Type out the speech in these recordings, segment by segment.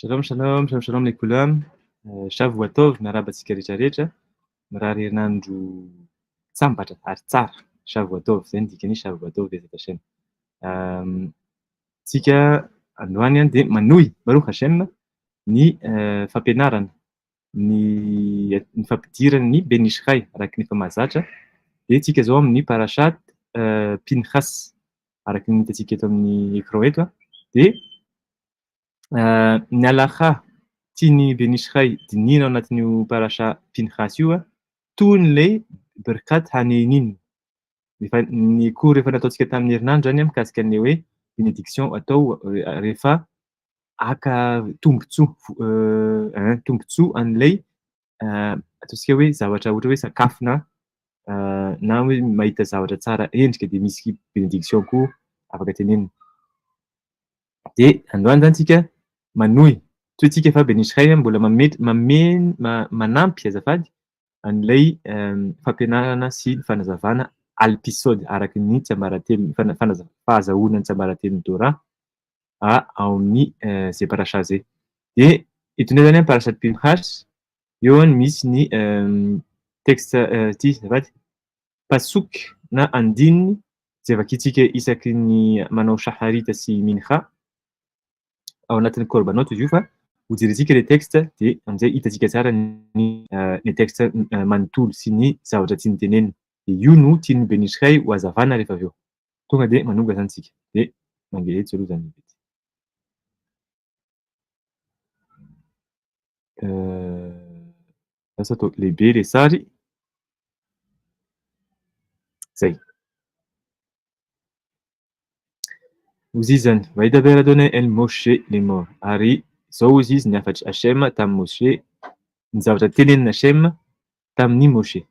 Shalom shalom, shalom shalom lekulam, Shavua tov, miarahaba antsika rehetra rehetra, mirary herinandro sambatra ary tsara, Shavua tov, zay no dikan'ny Shavua tov Bezat Hashem. Tsika androany dia manohy, Baruch Hashem, ny fampianarana, ny ny fampidirana ny Ben Ish Chai, araka ny efa mahazatra, dia tsika zao amin'ny Parashat Pinchas, araka ny hitantsika eto amin'ny écran eto, dia Ny halakha tian'i Ben Ish Chai dinihina ao anatin'io parasha Pinchas io, toy ny ilay Birkat Haneinin. Efa ny cours efa nataontsika tamin'ny herinandro izany mikasika an'ilay hoe bénédiction atao rehefa haka tombontsoa, tombontsoa an'ilay ataontsika hoe zavatra ohatra hoe sakafo na na hoe mahita zavatra tsara endrika dia misy bénédiction koa afaka tenenina. Dia androany izany tsika manohy, toy tsika fa Ben Ish Chai mbola manampy azafady an'ilay fampianarana sy ny fanazavana al-pisod araka ny tsiambaratelo, fahazahoana ny tsiambaratelon'ny Torah ao amin'ny izay parasha izay. Dia eto indray izany parashat Pinchas, eo misy ny texte ity azafady, pasuk na andininy izay vakintsika isaky ny manao shaharita sy mincha ao anatin'ny korbanot izy io fa hojerentsika ilay texte dia amin'izay hitantsika tsara ny ny texte manontolo sy ny zavatra tiany tenenina. Dia io no tian'ny Ben Ish Chai ho hazavana rehefa avy eo. Tonga dia manomboka izany tsika. Dia mandeha eto aloha izany. Lasa atao lehibe ilay sary. Zay. Hozy izy zany, Vayidaber Adonai el Moshe lemor. Ary izao hozy izy ny hafatr'i Hashem tamin'i Moshe, ny zavatra tenenin'i Hashem tamin'i Moshe.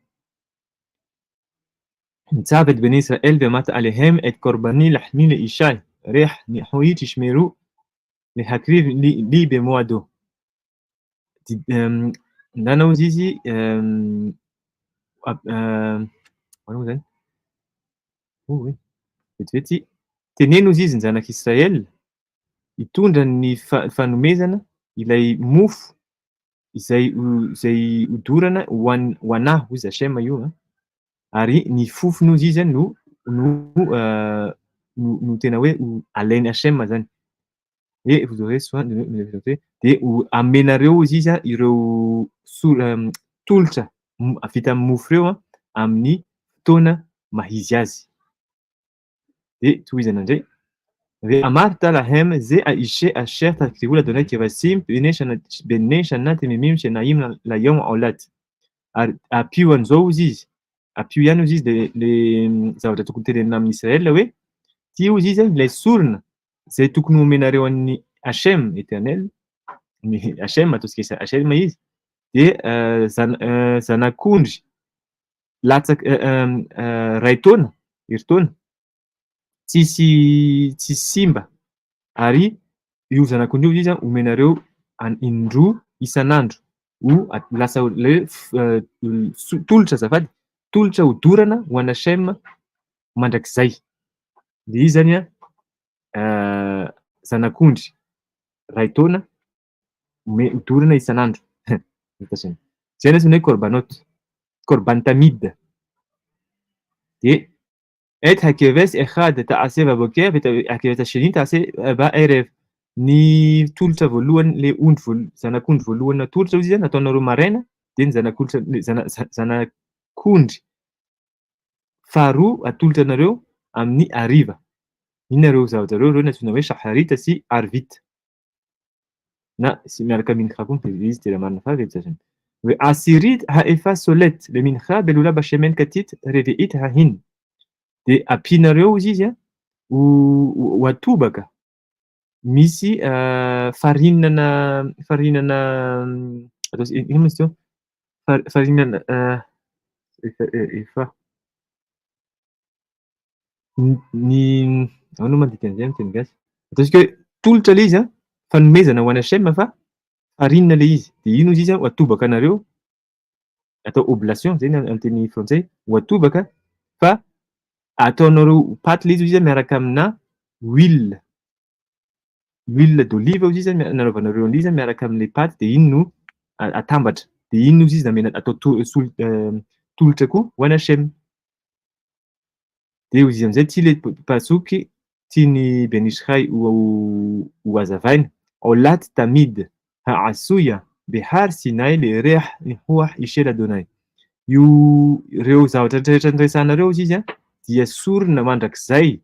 Nitsav et bnei Israel ve'amarta alehem et korbani lahmi le'ishai, reh ni'hoi tishmeru lehakriv li bemoado. Ndana hozy izy ahoana moa zany? Oy, vetivety, teneno hozy izy ny zanak'Israel hitondra ny fanomezana ilay mofo izay izay hodorana ho an ho anah hozy Hashem io an, ary ny fofony hozy izy no no no tena hoe alain'i Hashem zany. Et vous aurez soin de me présenter dia ho amenareo hozy izy ireo tolotra vita amin'ny mofo ireo amin'ny fotoana maha-izy azy. Dia tohizana indray. Ve'amarta lahem ze ha'ishe asher takrivu l'Adonai kevasim bnei shana temimim shenaim layom olat. Ary ampio an'izao hozy izy, ampio ihany hozy izy le le zavatra tokony tenenina amin'i Israël hoe ty hozy izy ilay sorona izay tokony homenareo an'i Hashem, Eternel, ny Hashem, ataontsika Hashem izy, dia zanak'ondry latsaka iray taona, herintaona, tsisy tsisy simba, ary io zanak'ondry io izy omenareo indroa isan'andro, ho lasa ilay hoe tolotra azafady, tolotra hodorana ho an'i Hashem mandrakizay. Dia izy zany an, zanak'ondry iray taona hodorana isan'andro. Zay no antsoina hoe korbanot, korban tamid. Dia et hakeves echad ta'aseh baboker et hakeves hasheni ta'aseh ba'erev. Ny tolotra voalohany, ilay ondry voalohany, zanak'ondry voalohany natolotra hozy izy an, nataonareo maraina, dia ny zanak'olitra, zanak'ondry faharoa atolotra anareo amin'ny hariva. Inona ireo zavatra ireo? Ireo no antsoina hoe shaharita sy arvit. Na sy miaraka mincha koa dia izy tena marina fa vetivety. Hoe asirit ha'efa solet le mincha belula bashemen katit reve'it hahin. Dia ampianareo hozy izy ho ho atobaka misy farinana farinana inona moa izy teo? Farinana efa ny ahoana moa ny dikan'izay amin'ny teny gasy? Ataontsika hoe tolotra ilay izy an, fanomezana ho an'i Hashem fa farinina ilay izy, dia iny hozy izy an atobaka anareo, atao oblation zay ny amin'ny teny frantsay, ho atobaka fa ataonareo paty ilay izy hozy izy miaraka amina huile. L'huile d'olive hozy izy nanaovanareo an'ilay izy miaraka amin'ilay paty dia iny no atambatra. Dia iny hozy izy namena atao to- tolotra koa ho an'i Hachem. Dia hozy izy amin'izay ity ilay pasoky tian'i Ben Ish Hai ho hazavaina. Olat tamid ha'asuya behar Sinai le reah nihoah ishel Adonai. Io ireo zavatra rehetra niresahanareo hozy izy dia sorona mandrakizay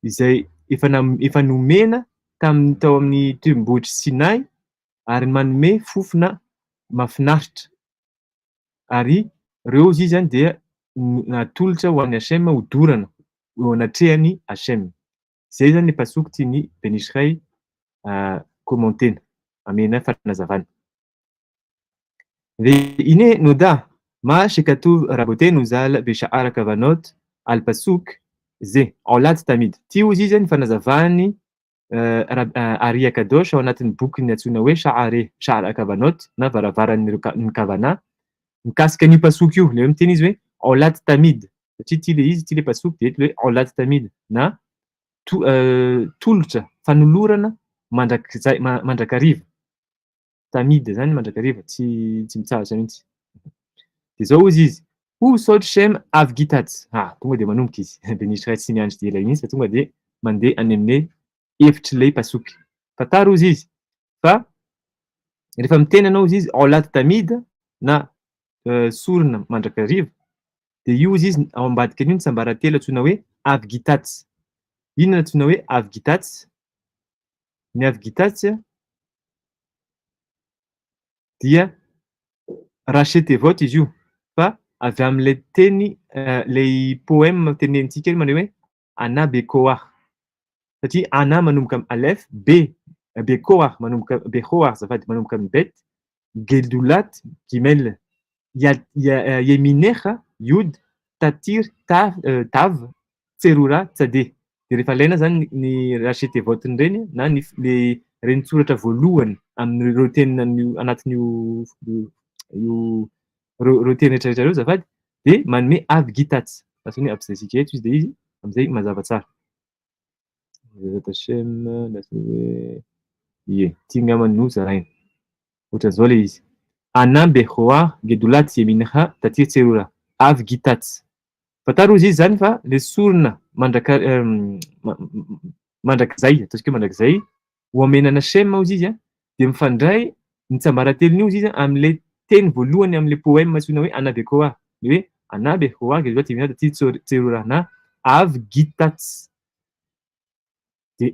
izay efa efa nomena tamin'ny tao amin'ny tendrombohitr'i Sinay ary manome fofona mahafinaritra. Ary ireo hozy izy dia natolotra ho an'i Hashem ho dorana eo anatrehan'i Hashem. Izay izany ny pasoko tian'i Ben Ish Hai commentena, amena fanazavana. והנה נודע מה שכתוב רבותינו ז"ל בשער הכוונות על פסוק זה עולת תמיד. Ty hozy izy ny fanazavany Ari HaKadosh ao anatin'ny bokiny antsoina hoe Sha'are, Sha'ar HaKavanot na varavaran'ny ny Kavana mikasika an'io pasoko io. Le hoe miteny izy hoe עולת תמיד satria ty le izy, ty le pasoko dia eto le hoe עולת תמיד na tolotra fanolorana mandrakizay, mandrakariva. תמיד zany mandrakariva, tsy mitsahatra mihitsy. Dia zao hozy izy, הוא סוד שם אבגית"ץ. Ah, tonga dia manomboka izy. Ben Ish Hai tsy miandry dia ela mihitsy fa tonga dia mandeha any amin'ny hevitr'ilay pasoky. Fantaro hozy izy fa rehefa miteny ianao hozy izy עולת תמיד na sorona mandrakariva dia io hozy izy ao ambadika an'io ny tsiambaratelo antsoina hoe אבגית"ץ. Inona no antsoina hoe אבגית"ץ? Ny אבגית"ץ dia ראשי תיבות izy io fa avy amin'ilay teny ilay poème tenenintsika iny manao hoe אנא בכוח satria אנא manomboka amin'ny alef, ב בכוח manomboka בכוח azafady manomboka amin'ny bet, גדולת גימל, ימינך יוד, תתיר תו, צרורה צדי. Dia rehefa alaina zany ny ראשי תיבות n'ireny na ny le renitsoratra voalohany amin'ireo teny anatin'io io reo teny rehetrarehetra reo azafady dia manome אבגית"ץ. Lasa hoe ampizaisika eto izy dia izy amizay mazava tsara. Hashem lasa hoe ie ty angamba no zaraina. Ohatran'izao ilay izy. אנא בכוח גדולת ימינך תתיר צרורה אבגית"ץ. Fantaro hozy izy zany fa le sorona mandrakizay ataontsika hoe mandrakizay ho omena an'i Hashem hozy izy dia mifandray ny tsiambaratelony io hozy izy amin'ilay teny voalohany amin'ilay poème antsoina hoe אנא בכוח le hoe אנא בכוח גדולת ימינך תתיר צרורה na אבגית"ץ. Dia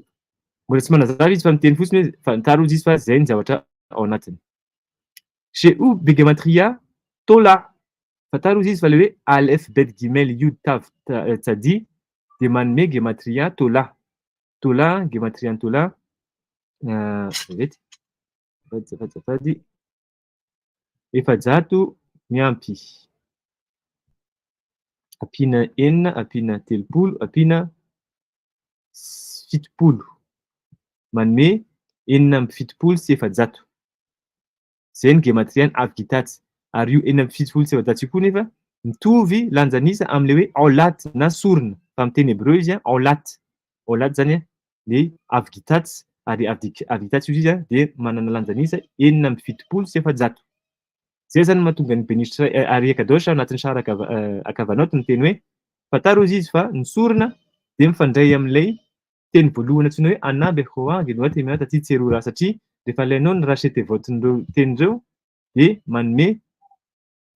mbola tsy manazava izy fa miteny fotsiny hoe fantaro hozy izy fa zay ny zavatra ao anatiny. שהוא בגימטריה תולע. Fantaro hozy izy fa le hoe alef bet gimel yud tav tsadi dia manome gematria תולע. תולע, gematria ny תולע vetivety azafady azafady 400 miampy ampiana 6 ampiana 30 ampiana 70 manome 476. Zay ny gematria ny אבגית"ץ. Ary io 476 io koa nefa mitovy lanjan'isa amin'ilay hoe עולת na sorona fa amin'ny teny hebreo izy עולת. עולת zany le אבגית"ץ ary אבגית"ץ io izy dia manana lanjan'isa 476. Zay zany mahatonga ny Ben Ish Ari HaKadosh anatin'ny Sha'ar HaKavanot miteny hoe fantaro hozy izy fa ny sorona dia mifandray amin'ilay teny voalohany antsoina hoe אנא בכוח גדולת ימינך תתיר צרורה satria rehefa alainao ny ראשי תיבות n'ireo teny ireo dia manome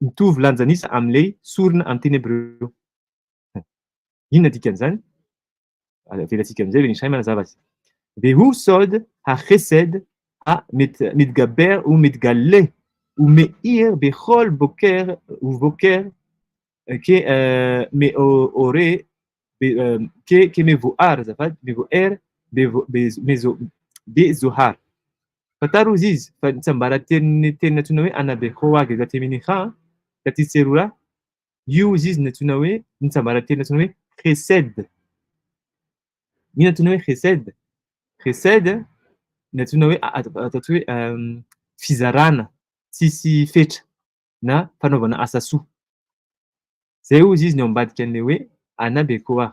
mitovy lanjan'isa amin'ilay sorona amin'ny teny hebreo. Inona dikan'izany? Avelantsika amin'izay Ben Ish Hai manazava azy. והוא סוד החסד המתגבר ומתגלה ומאיר בכל בוקר ובוקר כמאורה כמבואר מבואר בזוהר. Fantaro hozy izy fa ny tsiambarateny teny antsoina hoe אנא בכוח גדולת ימינך תתיר צרורה io hozy izy ny antsoina hoe ny tsiambarateny antsoina hoe חסד. Inona antsoina hoe חסד? חסד ny antsoina hoe ataontsika hoe fizarana tsisy fetra na fanaovana asa soa. Zay hozy izy ny ao ambadika an'ilay hoe אנא בכוח.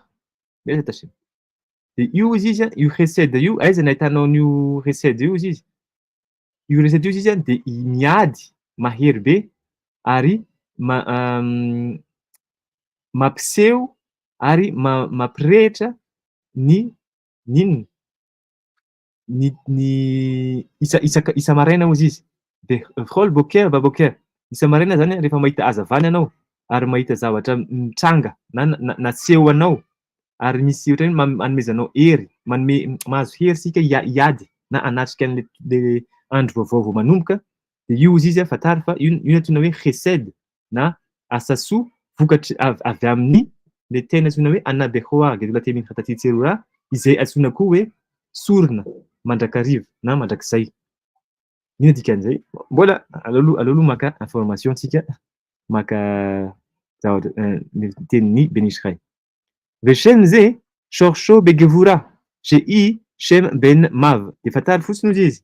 בעזרת השם. Dia io hozy izy, io chesed io, aiza no ahitanao an'io chesed io hozy izy? Io chesed io hozy izy dia miady mahery be ary mampiseho ary mampirehitra ny n'inona? Ny ny isa isaka isa-maraina hozy izy. Bechol boker baboker. Isa-maraina zany rehefa mahita hazavana ianao ary mahita zavatra mitranga na naseho anao ary misy ohatran'ny hoe anomezanao hery, manome mahazo hery isika hiady na hanatrika an'ilay andro vaovao vao manomboka dia io hozy izy fantaro fa io io antsoina hoe chesed na asa soa vokatry avy amin'ny le teny antsoina hoe anabehoa gedolatemin hatatitserora izay antsoina koa hoe sorona mandrakariva na mandrakizay. Inona dikan'izay? Mbola aleo aloha aleo aloha maka information tsika maka zavatra ny tenin'ny Ben Ish Hai. Veshem ze shorsho begevura she shem ben mav. Dia fantaro fotsiny hozy izy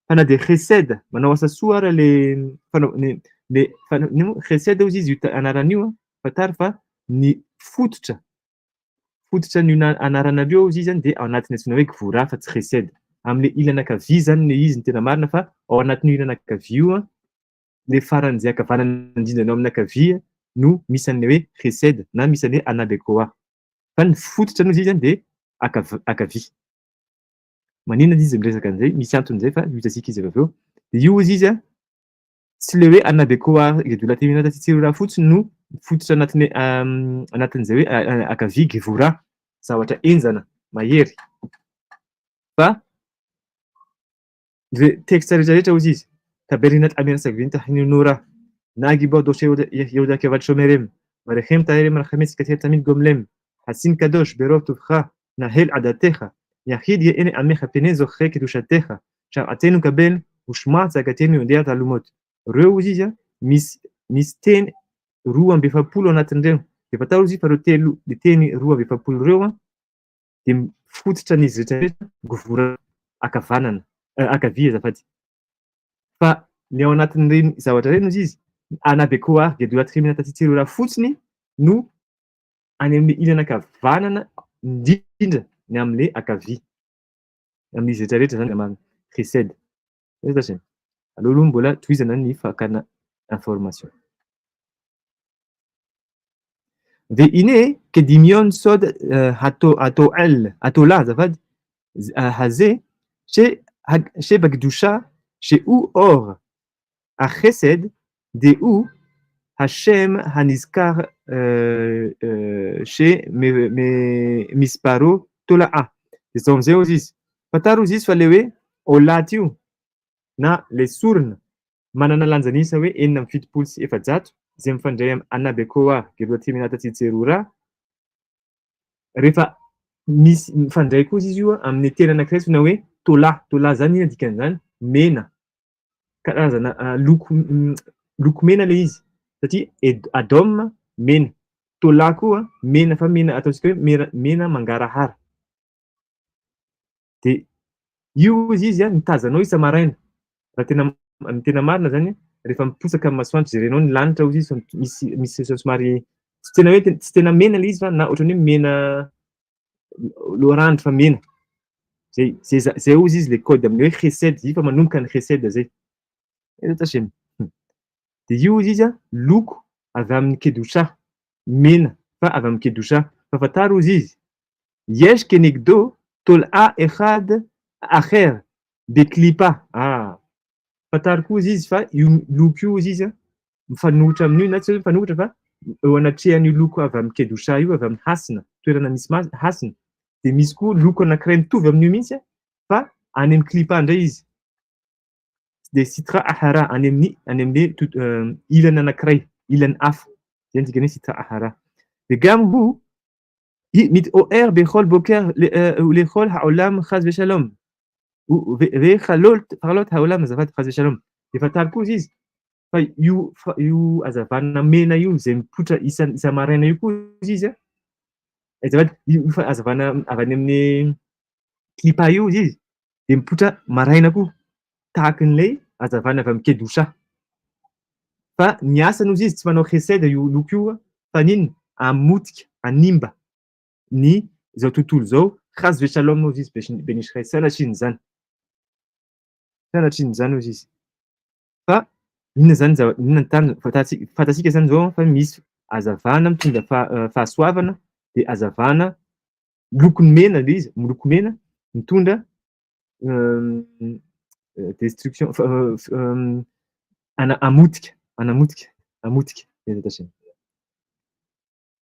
fa na dia chesed manao asa soa ara le fanao ny le fanao ny chesed hozy izy io anarana io fantaro fa ny fototra fototra an'io anarana io hozy izy dia ao anatin'ny antsoina hoe gvura fa tsy chesed. Amin'ilay ilany ankavia izany ilay izy ny tena marina fa ao anatin'io ilany ankavia io ilay faran'izay ankavanana indrindra ny ao amin'ny ankavia no misy an'ilay hoe chesed na misy an'ilay anabekoa. Fa ny fototra hozy izy dia ankavia. Maninona izy miresaka an'izay? Misy antony izay fa ho hitantsika izy avy eo. Dia io hozy izy tsy le hoe anabekoa gedola teminata tsitsirora fotsiny no fototra anatin'ny anatin'izay hoe ankavia gevora, zavatra henjana, mahery. Fa le texte rehetra rehetra hozy izy Taberinat Amir Sagvinta Hinunura Nagi Bordoshe Yehuda Kevat Shomerem Varechem Taherem Rachametz Kater Tamid Gomlem Hasin Kadosh Berov Tuvcha Nahel Adatecha Yahid Ye'ene Amecha Pene Zoche Kedushatecha Shar'atenu Kabel Ushma Tzakatenu Yodea Talumot. Reo hozy izy misy misy teny 42 anatin'ireo. Dia fantaro hozy izy fa ireo telo le teny 42 ireo dia mifototra an'izy rehetra rehetra govora ankavanana ankavia azafady. Fa ny ao anatin'ireny zavatra ireny hozy izy anabekoa gedola trimina tatsitsirora fotsiny no any amin'ny ilany ankavanana indrindra ny amin'ilay ankavia. Amin'izy rehetra rehetra zany marina. Chesed. Aleo aloha mbola tohizana ny fakana information. Ve ine kedimion sod hatoel hatola azafady haze she she bakdusha she u or achesed de u Hashem hanizkar she me misparo tola'a. Dia zao amizay hozy izy. Fantaro hozy izy fa le hoe olat io na le sorona manana lanjan'isa hoe 476 izay mifandray amin'ny Anabekoa Gerotiminata Tsitserora rehefa misy mifandray koa izy io amin'ny teny anankiray antsoina hoe Tola. Tola zany inona dikan'izany? Mena. Karazana loko loko mena ilay izy satria Adom mena. Tola koa mena fa mena ataontsika hoe mena mena mangarahara. Dia io hozy izy an, mitazanao isa-maraina. Raha tena ny tena marina zany rehefa miposaka ny masoandro jerenao ny lanitra hozy izy fa misy misy somary tsy tena hoe tsy tena mena ilay izy fa na ohatran'ny hoe mena loranjy fa mena. Zay zay zay hozy izy le code amin'ny hoe chesed, io fa manomboka ny chesed zay. Dia io hozy izy an, loko avy amin'ny kedosha, mena fa avy amin'ny kedosha. Fa fantaro hozy izy, Yesh kenegdo tol'a echad acher beklipa. Ah! Fantaro koa hozy izy fa io loko io hozy izy an, mifanohitra amin'io na tsy hoe mifanohitra fa eo anatrehan'io loko avy amin'ny kedosha io, avy amin'ny hasina, toerana misy hasina, dia misy koa loko anankiray mitovy amin'io mihitsy fa any amin'ny klipa indray izy. Dia sitra ahara, any amin'ny any amin'ny ilany anankiray, ilany hafa. Izay no dikany hoe sitra ahara. Dia gam hu מתעורר בכל בוקר ולכל העולם חס ושלום וחלות העולם azafady חס ושלום. Dia fantaro koa izy fa io io hazavana mena io izay mipoitra isa isa-maraina io koa izy an, azafady io hazavana avy any amin'ny klipa io izy dia mipoitra maraina koa tahaka an'ilay hazavana avy amin'ny kedosha. Fa ny asany hozy izy tsy manao chesed io loko io fa n'inona hamotika, hanimba ny izao tontolo izao Chas v'shalom hozy izy Ben Ish Chai, sanatrian'izany. Sanatrian'izany hozy izy. Fa inona izany zava- inona ny tanjona? Fantatsika fantatsika izany izao fa misy hazavana mitondra fahasoavana, dia hazavana lokony mena ilay izy, miloko mena mitondra destruction, hamotika, hanamotika, hamotika.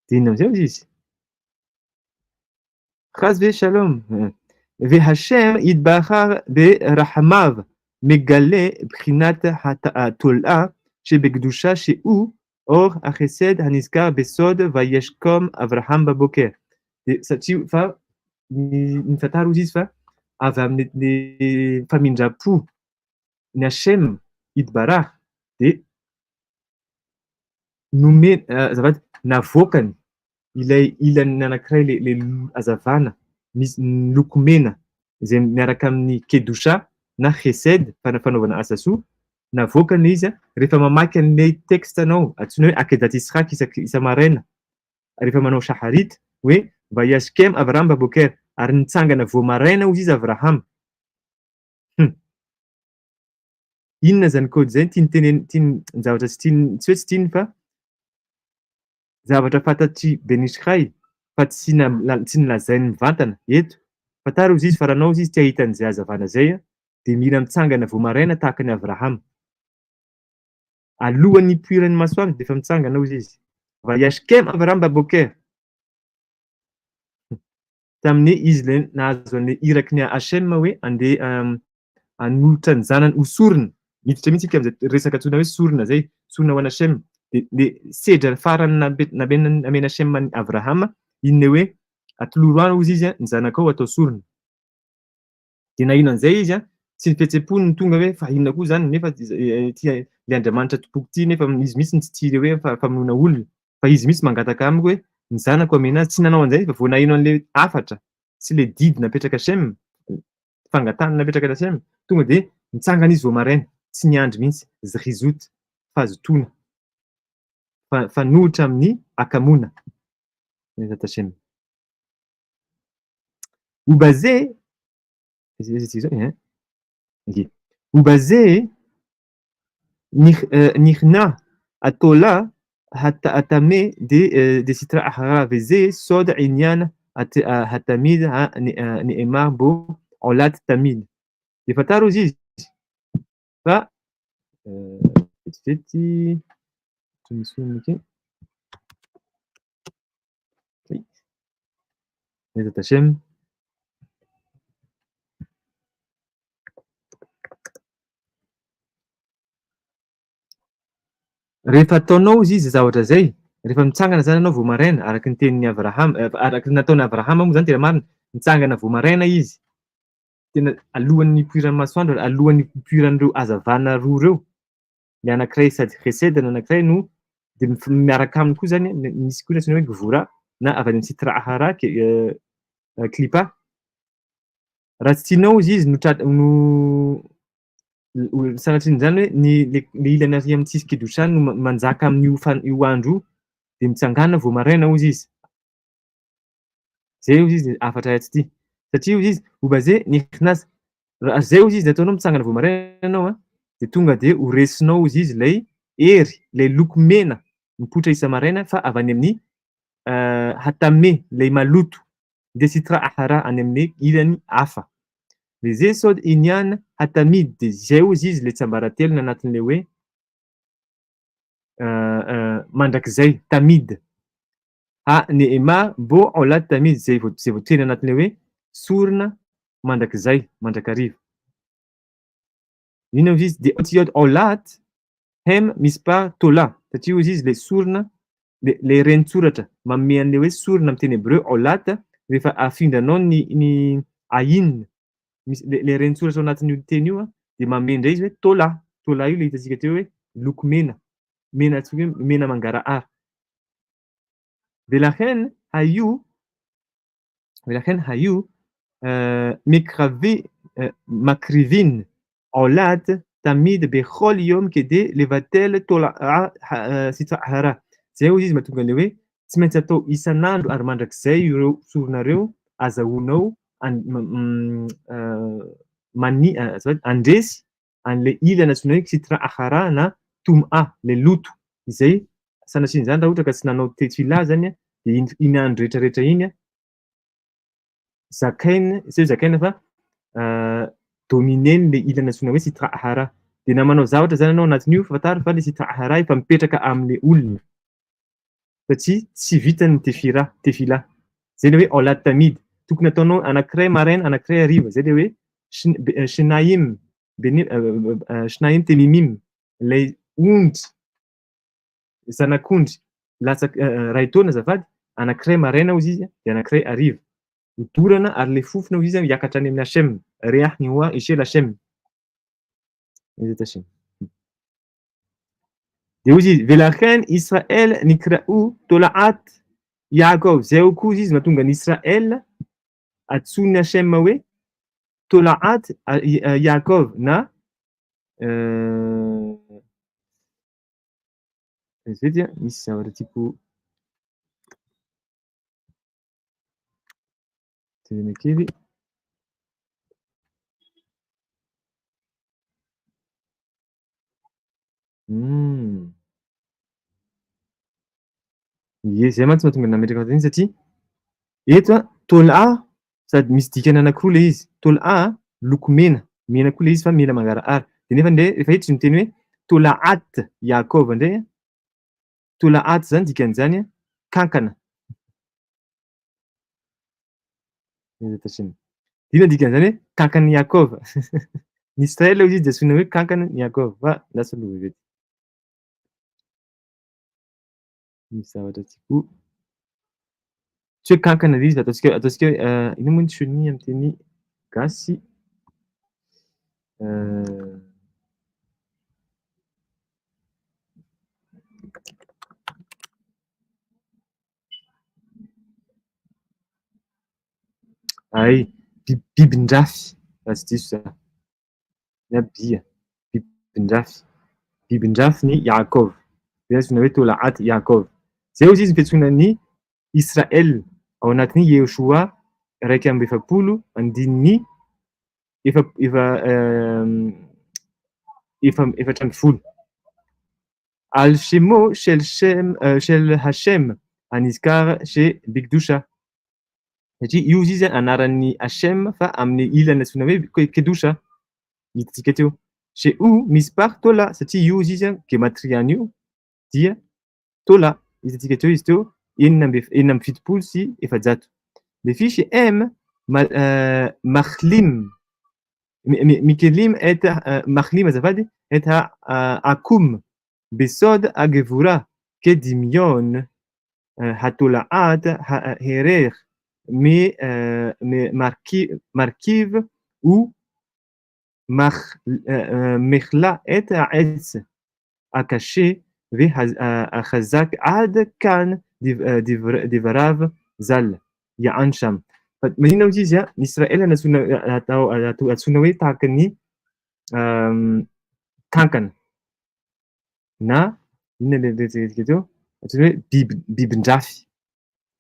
Dia inona amin'izay hozy izy? Chas ve shalom ve Hashem yitbachar be rahamav megale bchinat hatol'a shebekdusha shehu or hachesed hanizkar besod vayashkom Avraham baboker. Dia satria fa ny ny tantara hozy izy fa avy amin'ny ny famindram-po ny Hashem yitbarah dia nomena azafady navoakany ilay ilany anankiray le le hazavana misy miloko mena izay miaraka amin'ny kedosha na chesed fanaovana asa soa navoakany izy rehefa mamaky an'ilay texte anao antsoina hoe akedat Yitzhak isak isa-maraina rehefa manao shaharit hoe vayashkem Avraham baboker ary nitsangana vao maraina hozy izy Avraham. Hum. Inona izany code izay tiany tenenina, tiany, ny zavatra tsy tiany, tsy hoe tsy tiany fa zavatra fantatr'i Ben Ish Chai fa tsy tsy nolazainy mivantana eto. Fantaro hozy izy fa raha anao hozy izy te hahita an'izay hazavana izay dia mila mitsangana vao maraina tahaka an'i Avrahama. Alohan'ny hipoiran'ny masoandro dia efa mitsangana hozy izy. Vayashkem Avraham baboker. Tamin'ny izy ilay nahazo an'ilay iraky ny Hashem hoe andeha hanolotra ny zanany ho sorona. Miditra mihitsy isika amin'izay resaka antsoina hoe sorona izay, sorona ho an'i Hashem. Dia ilay sedra farany namena Hashem an'i Avrahama, iny ilay hoe atoloro ahy hozy izy ny zanakao atao sorona. Dia naheno an'izay izy, tsy ny fihetsem-pony no tonga hoe fa inona koa izany nefa ity ilay Andriamanitra tompoko ity nefa izy mihitsy no tsy tia ilay hoe famonoana olona fa izy mihitsy mangataka amiko hoe ny zanako amena azy. Tsy nanao an'izay izy fa vao naheno an'ilay hafatra sy ilay didy napetraka Hashem, fangatahana napetraka Hashem, tonga dia nitsangana izy vao maraina, tsy niandry mihitsy, zrizout, fahazotoana, fanohitra amin'ny hakamoana. Hashem. Ubazé, Ubazé nichna atola hatame de sitra ahra veze sod inyan hatamid neemar bo olat tamid. Dia fantaro izy izy fa vetivety misy Bezrat Hashem. Rehefa ataonao izy izay zavatra izay, rehefa mitsangana izany ianao vao maraina, araka ny tenin'i Avrahama, araka ny nataon'i Avrahama moa izany tena marina, nitsangana vao maraina izy, tena alohan'ny nipoiran'ny masoandro, alohan'ny nipoiran'ireo hazavana roa ireo, ny anankiray sady chesed ny anankiray no dia miaraka aminy koa zany misy koa ny antsoina hoe gvura na avy any amin'ny sitra ahara klipa raha tsy tianao izy izy no tra no sanatrian'izany hoe ny le ilany ary amin'ny tsisy kedosha no manjaka amin'io io andro io dia mitsangana vao maraina hozy izy Zay hozy izy hafatra atsy ity. Satria hozy izy, Obaze nikhnas. Raha zay hozy izy ataonao mitsangana vao maraina ianao an, dia tonga dia ho resinao hozy izy ilay hery, ilay loko mena mipoitra isa-maraina fa avy any amin'ny hatame, ilay maloto, dia sitra ahara any amin'ny ilany hafa. Leze sod inyan hatamid, dia zay hozy izy ilay tsiambaratelony anatin'ilay hoe mandrakizay, tamid. Ha Ne'emar bo olat tamid izay izay voateny anatin'ilay hoe sorona mandrakizay, mandrakariva. Inona hozy izy? Dia otiyot olat hem mispar tola satria hozy izy ilay sorona le le renin-tsoratra manome an'ilay hoe sorona amin'ny teny hebreo olat rehefa afindranao ny ny ayin misy le le renin-tsoratra ao anatin'io teny io dia manome indray izy hoe tola tola io ilay hitantsika teo hoe loko mena mena antsoina hoe mena mangarahara. ולכן היו, ולכן היו מקרבי, מקריבין עולת תמיד בכל יום כדי לבטל תולעה סטרא אחרא. Zay hozy izy mahatonga an'ilay hoe tsy maintsy atao isan'andro ary mandrakizay ireo sorona ireo. azahoanao mani azafady handresy an'ilay ilana antsoina hoe Sitra Ahara na Tum'a, ilay loto izay sanatrian'izany raha ohatra ka tsy nanao tefila zany dia iny andro rehetra rehetra iny zakaina, tsy hoe zakaina fa dominer-ny ilay ilana antsoina hoe Sitra Ahara. Dia na manao zavatra zany ianao anatin'io, fantaro fa ilay Sitra Ahara efa mipetraka amin'ilay olona. Satria tsy vita ny tefira, tefila. Zay le hoe Olat Tamid. Tokony ataonao anankiray maraina, anankiray hariva. Zay le hoe Shnaim, Shnaim Temimim. Ilay ondry, zanak'ondry latsak iray taona azafady, anankiray maraina hozy izy dia anankiray hariva. Hodorana ary ilay fofona hozy izy hiakatra any amin'ny Hashem. Reah Nihoa Eshel Hashem. Dia hoy izy, Velakhen Israel nikra'u tola'at Yaakov. Izay ao koa izy mahatonga an'i Israel antsoin'i Hashem hoe tola'at Yaakov na Vetivety a, misy zavatra tiako jerena kely. Humm. Ie, zay mantsy mahatonga nametraka fanontaniana satria eto an, tôla sady misy dikany anankiroa ilay izy. Tôla loko mena, mena koa ilay izy fa mena mangarahara. Dia nefa indray rehefa eto izy miteny hoe tôlaat Yaakov indray an, tôlaat izany dikan'izany an, kankana. Inona dikan'izany hoe kankan'i Yaakov? Ny Israël hoy izy dia antsoina hoe kankan'i Yaakov fa lasa aloha vetivety. Misy zavatra tiako tsy hoe kankana ilay izy fa ataontsika ataontsika hoe inona moa ny chenille amin'ny teny gasy? Hay, bibindrafy, raha tsy diso za. Na bia, bibindrafy. Bibindrafy ny Yaakov. Izay antsoina hoe Tola'at Yaakov. Izay hozy izy ny fiantsoana ny Israel ao anatin'ny Yehoshua 41 andininy efa efa efa 14. Al Shemo Shel Shem Shel Hashem Anizkar She Bikdusha. Satria io izy anaran'ny Hashem fa amin'ny ilany antsoina hoe Kedusha hitantsika teo. Shehu Mispar Tola satria io izy gematrian io dia Tola hitantsika teo izy teo 476. Lefi Shehem Machlim Mikelim et Machlim azafady et Akum Besod Agevura Kedimion Hatolaat Herer Me Markiv ou Mechla et Aetz Akaché ve Achazak Ad Kan Devarav Zal Ya'an Sham. Fa maninona hozy izy a? Ny Israel nantsoina atao antsoina hoe tahaka ny kankana na inona le rehetra teo? Antsoina hoe biby bibindrafy.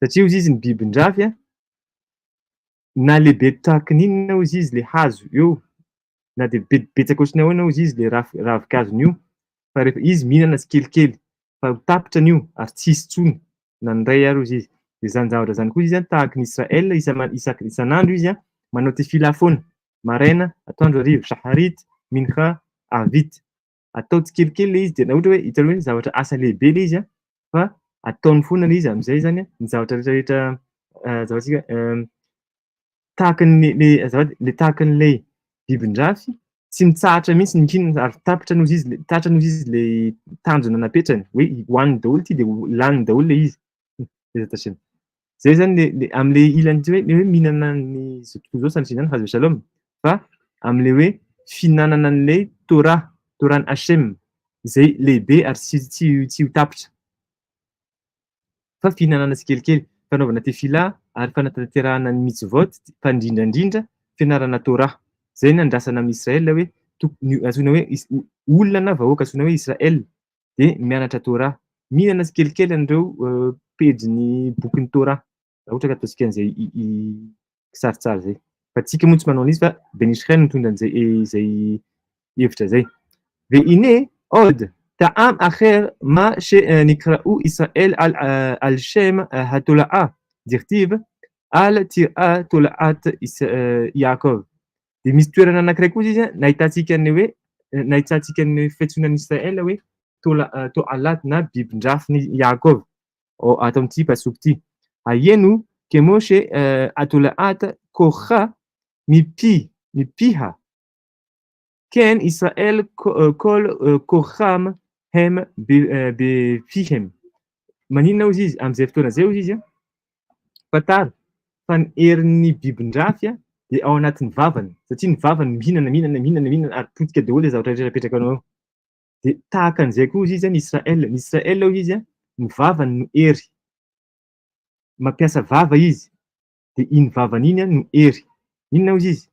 Satria hozy izy ny bibindrafy a, na lehibe tahaka ny inona hozy izy le hazo eo, na dia betsaka ohatran'ny ahoana hozy izy le ravinkazony io, fa rehefa izy mihinana tsikelikely fa ho tapitra an'io ary tsy hisy intsony na ny iray ary hozy izy. Dia izany zavatra izany koa izy an, tahaka ny Israel isa- isan'andro izy an, manao tefila foana, maraina, atoandro, hariva, shaharit, mincha, arvit. Atao tsikelikely ilay izy dia na ohatra hoe hitanao hoe zavatra asa lehibe ilay izy an, fa ataony foana ilay izy amin'izay izany an, ny zavatra rehetra rehetra zavatsika tahaka ny le azafady le tahaka an'ilay bibindrafy tsy mitsahatra mihitsy ny mihinana ary tapitra noho izy tapitra noho izy le tanjona napetrany hoe hohaniny daholo ity dia ho laniny daholo le izy. Zay zany le le am'le ilany tsy hoe le hoe mihinana ny zao tontolo izao sanatria izany chas v'shalom fa am'le hoe fihinanana an'ilay Torah, Torah-n'i Hashem izay lehibe ary tsy tsy tsy ho tapitra. Fa fihinanana tsikelikely, fanaovana tefila ary fanatanterahana ny mitzvot fa indrindra indrindra fianarana Torah. Izay no andrasana amin'i Israel hoe tokony antsoina hoe olona na vahoaka antsoina hoe Israel dia mianatra Torah. Mihinana tsikelikely an'ireo pejin'ny bokin'ny Torah. Raha ohatra ka ataontsika an'izay. Kisarisary zay. Fa tsika moa tsy manao an'izy fa Ben Ish Chai no nitondra an'izay izay hevitra izay. Ve'ine od ta'am acher ma she'nikra'u Israel al al shem hatola'a dichtiv al tir'a tola'at Yaakov. Dia misy toerana anankiray koa izy nahitantsika ny hoe nahitantsika ny fiantsoana an'i Israel hoe tola to'alat na bibin-drafin'i Yaakov. Ao ato amin'ity pasuk ity. Ayenu kemo she atola'at kocha mipi mipiha Ken Israel kol kocham hem befihem. Maninona hozy izy amin'izay fotoana izay hozy izy an? Fantaro fa ny herin'ny bibin-drafy dia ao anatin'ny vavany, satria ny vavany mihinana, mihinana, mihinana, mihinana ary potika daholo izay zavatra rehetra apetraka anao eo. Dia tahaka an'izay koa hozy izy ny Israel. Ny Israel hozy izy ny vavany no hery. Mampiasa vava izy, dia iny vavany iny no hery. Inona hozy izy?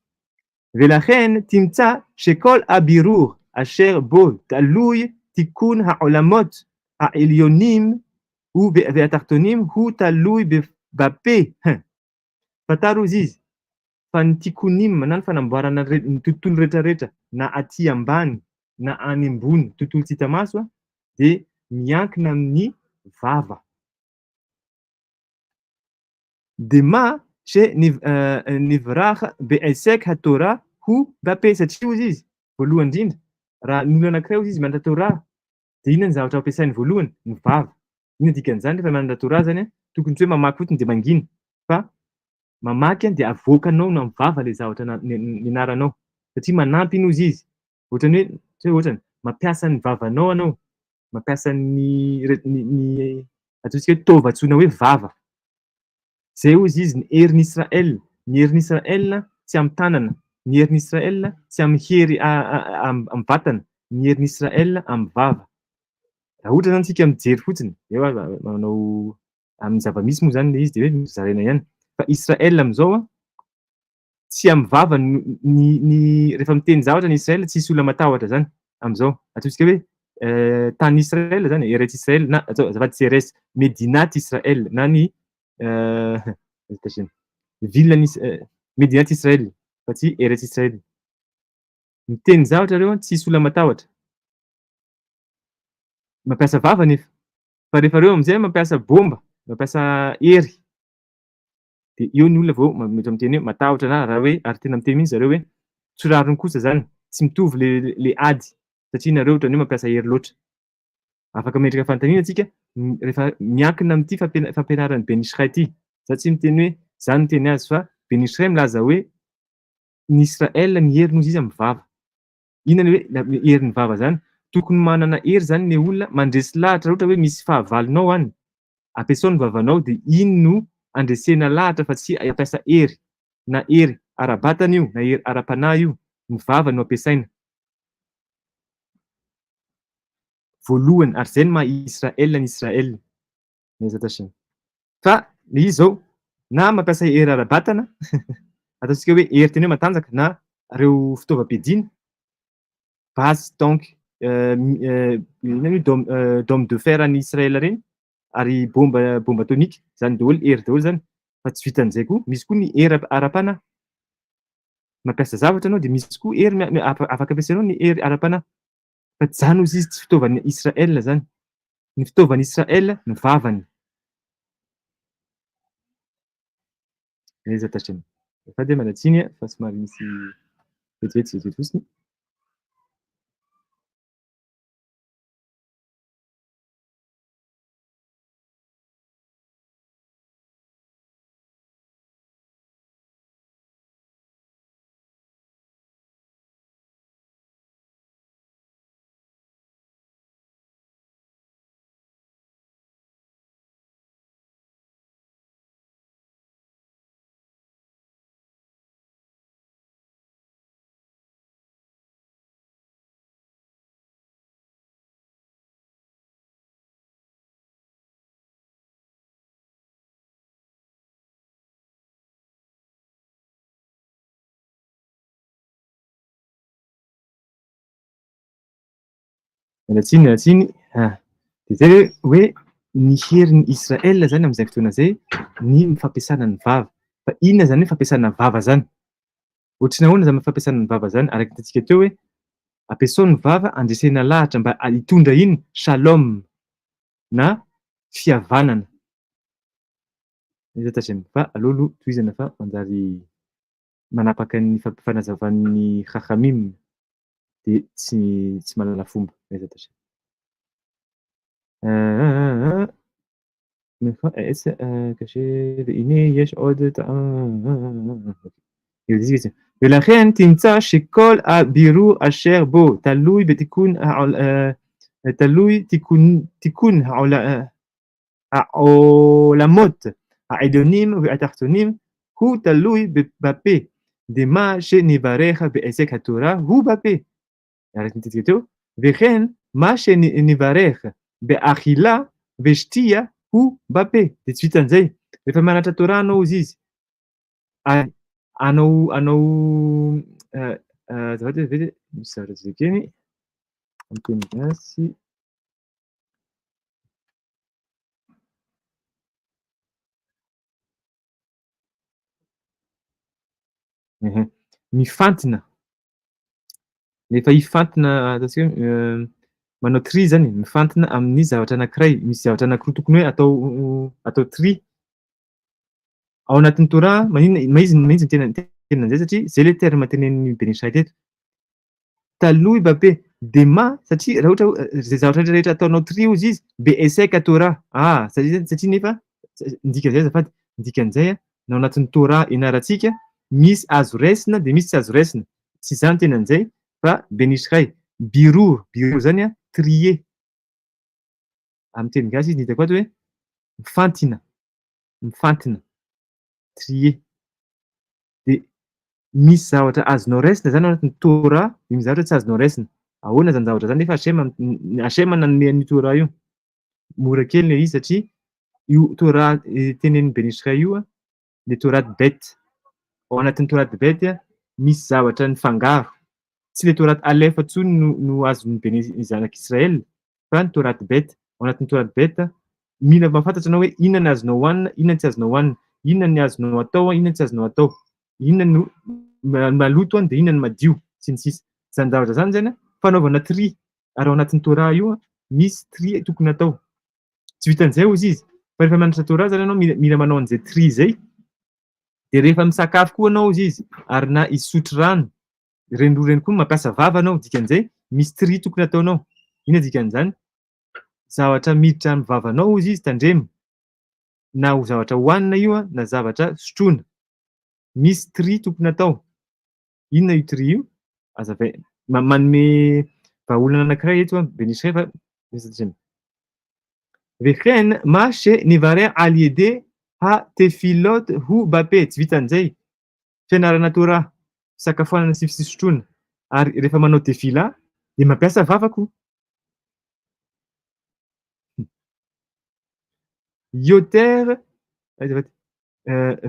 ולכן תמצא שכל הבירור אשר בו תלוי תיקון העולמות העליונים והתחתונים הוא תלוי בפה. Fantaro hozy izy fa ny tikkunim na ny fanamboarana ny tontolo rehetrarehetra na aty ambany na any ambony tontolo tsy hita maso dia miankina amin'ny vava. Dia ma she nivrach be'esek haTorah hu bape, satria hozy izy, voalohany indrindra, raha ny olona anankiray hozy izy mianatra Torah, dia inona ny zavatra ampiasainy voalohany? Ny vava. Inona ny dikan'izany rehefa mianatra Torah zany an? Tokony tsy hoe mamaky fotsiny dia mangina, fa mamaky an dia avoakanao amin'ny vava ilay zavatra nianaranao, satria manampy iny hozy izy, ohatran'ny hoe, tsy hoe ohatrany, mampiasa ny vavanao ianao, mampiasa ny ny ataontsika hoe taova antsoina hoe vava. Zay hozy izy ny herin'i Israel, ny herin'i Israel tsy amin'ny tanana, ny herin'i Israel tsy amin'ny hery amin'ny vatana, ny herin'i Israel amin'ny vava. Raha ohatra zany tsika mijery fotsiny, eo aza manao amin'ny zava-misy moa zany le izy de hoe zaraina ihany. Fa Israel amin'izao an, tsy amin'ny vava ny ny rehefa miteny zavatra ny Israel tsisy olona matahotra zany amin'izao. Ataontsika hoe tany Israel zany, Eretz Israel na atao azafady tsy Eretz, Medinat Israel na ny ville ny Medinat Israel fa tsy Eretz Israel. Miteny zavatra reo tsisy olona matahotra. Mampiasa vava nefa. Fa rehefa reo amin'izay mampiasa bomba, mampiasa hery. Dia eo ny olona vao mety miteny hoe matahotra na raha hoe ary tena miteny mihitsy zareo hoe tsy rariny kosa zany, tsy mitovy le le ady satria nareo ohatran'ny hoe mampiasa hery loatra. Afaka mametraka fanontaniana tsika rehefa miankina amin'ity fampianaran'i Ben Ish Chai ity. Za tsy miteny hoe za no miteny azy fa Ben Ish Chai milaza hoe ny Israël ny heriny hozy izy amin'ny vava. Inona ny hoe herin'ny vava zany? Tokony manana hery zany le olona mandresy lahatra raha ohatra hoe misy fahavalonao any, ampiasao ny vavanao dia iny no andresena lahatra fa tsy hampiasa hery, na hery ara-batana io na hery ara-panahy io, ny vava no ampiasaina voalohany ary zay no maha Israel an'i Israel. Fa le izy zao na mampiasa hery ara-batana, ataontsika hoe hery tena hoe matanjaka na ireo fitaovam-piadiana, basy, tank, inona io dôme dôme de fer an'i Israel ireny ary bomba bombe atomique, zany daholo hery daholo zany fa tsy vitan'izay koa misy koa ny hery ara-panahy. Mampiasa zavatra ianao dia misy koa hery afaka ampiasainao ny hery ara-panahy. Fa tsy zany hozy izy tsy fitaovan'i Israel zany. Ny fitaovan'i Israel ny vavany. Aiza tashim. Azafady hoe miala tsiny fa somary misy vetivety vetivety fotsiny. Miala tsiny, miala tsiny. Ah. Dia izay hoe hoe ny herin'i Israel izany amin'izay fotoana izay ny fampiasana ny vava. Fa inona izany hoe fampiasana vava izany? Ohatry ny ahoana izany fampiasana ny vava izany? Araka ny hitantsika teo hoe ampiasao ny vava handresena lahatra mba hitondra inona? Shalom na fihavanana. Fa aleo aloha tohizana fa manjary manapaka ny fanazavan'ny Chachamim dia tsy tsy mahalala fomba. ולכן תמצא שכל הבירור אשר בו תלוי בתיקון תלוי תיקון העולמות העליונים והתחתונים הוא תלוי בפה דמה שנברך בעסק התורה הוא בפה araka ny hitantsika teo, וכן מה שנברך באכילה ושתייה הוא בפה, dia tsy vitan'izay, rehefa mianatra Torah anao hozy izy, ary anao anao azafady hoe misy zavatra tsy ekeny amin'ny teny gasy. Mifantina. Rehefa hifantina ataontsika hoe manao tri zany e, mifantina amin'ny zavatra anankiray, misy zavatra anankiroa tokony hoe atao atao tri. Ao anatin'ny Torah, maninona ma izy ma izy miteny miteny an'izay satria zay le terme tenenin'i Ben Ish Hai teto. Taloha i Mbappé, Dema satria raha ohatra hoe zay zavatra rehetra rehetra ataonao tri hozy izy, be esec Torah, ah satria satria nefa ny dikan'izay azafady, ny dikan'izay an, na ao anatin'ny Torah ianarantsika misy azo raisina dia misy tsy azo raisina, tsy izaho niteny an'izay fa Ben Ish Hai, birur, birur zany an trier, amin'ny teny gasy izy ny hitako ato hoe mifantina, mifantina, trier, dia misy zavatra azonao raisina zany ao anatin'ny Torah dia misy zavatra tsy azonao raisina. Ahoana izany zavatra izany nefa Hashem Hashem nanome an'io Torah io. Mora kely ilay izy satria io Torah tenenin'i Ben Ish Hai io le Torah Bet. Ao anatin'ny Torah Bet misy zavatra nifangaro. Tsy le Torah Aleph intsony no no azon'ny Ben zanak'Israël fa ny Torah Bet. Ao anatin'ny Torah Bet mila mahafantatra anao hoe inona ny azonao hohanina, inona ny tsy azonao hohanina, inona ny azonao atao, inona ny tsy azonao atao, inona no maloto dia inona no madio, sy ny sisa. Izany zavatra izany zany fanaovana tri ary ao anatin'ny Torah io misy tri tokony atao. Tsy vitan'izay hozy izy fa rehefa mianatra Torah zany ianao mila mila manao an'izay tri izay dia rehefa misakafo koa ianao hozy izy ary na hisotro rano, ireny roa ireny koa mampiasa vava anao, dikan'izay misy tri tokony ataonao. Inona dikan'izany? Zavatra miditra amin'ny vavanao hozy izy tandremo, na ho zavatra hohanina io na zavatra sotroina. Misy tri tokony atao. Inona io tri io? Azavaina. Manome vahaolana anankiray eto an, Ben Ish Hai fa וכן מה שנברר על ידי התפילות הוא בפה, tsy vitan'izay, fianarana Torah, fisakafoanana sy fisotroana, ary rehefa manao tefila dia mampiasa vava koa. Yoter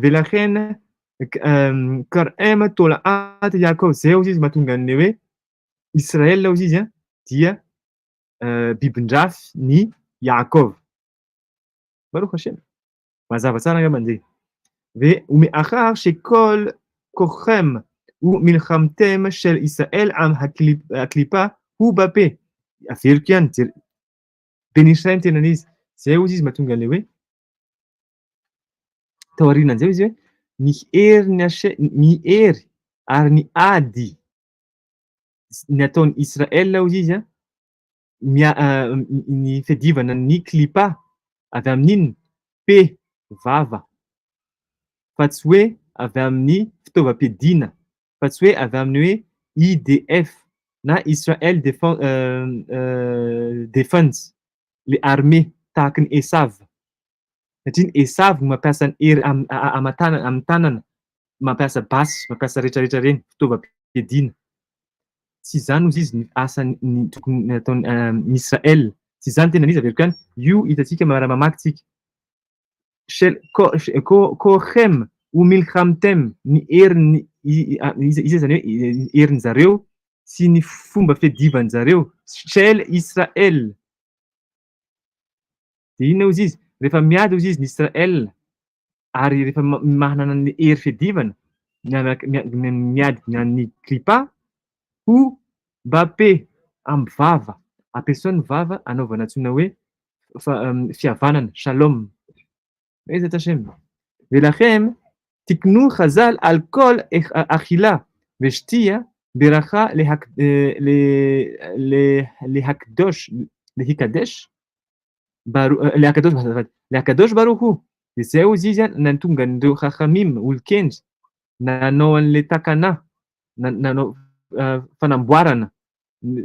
ולכן קראם תולעת Yaakov, zay hozy izy mahatonga an'ilay hoe Israël hozy izy dia bibin-drafy ny Yaakov. Baruch Hashem. Mazava tsara angamba an'izay. ומאחר שכל כוחם ומלחמתם של ישראל עם הקליפה הוא בפה. Averiko ihany, jer- Ben Ish Hai miteny an'izy. Zay hozy izy mahatonga an'ilay hoe taorianan'izay izy hoe ny herin'ny Hashem, ny hery ary ny ady ny ataon'i Israël hozy izy an, mia- ny fiadivana ny klipa avy amin'inona? Pe, vava, fa tsy hoe avy amin'ny fitaovam-piadiana, fa tsy hoe avy amin'ny hoe IDF na Israel Defense, le armée tahaky ny Esav, satria ny Esav no mampiasa ny hery amin'ny tanana, mampiasa basy, mampiasa rehetrarehetra ireny, fitaovam-piadiana. Tsy izany hozy izy ny asany ny tokony nataon'i Israel. Tsy izany tena izy averiko ihany, io hitantsika raha mamaky tsika. Shel kochem umilchamtem, ny herin'ny iza iza izany hoe herin'ny zareo sy ny fomba fiadivan zareo. Shel Israel. Dia inona hozy izy? Rehefa miady hozy izy ny Israel. Ary rehefa manana ny hery fiadivana miady ny klipa ho Mbappé amin'ny vava, ampiasao ny vava anaovana antsoina hoe fihavanana, shalom. Bezrat Hashem. Velachem tiknu chazal al kol achila veshtia beracha lehakdosh lehikadesh Lehakadosh Baruch Hu. Dia izay hozy izy nahatonga an'ireo Chachamim, olon-kendry, nanao an'ilay takana, nanao fanamboarana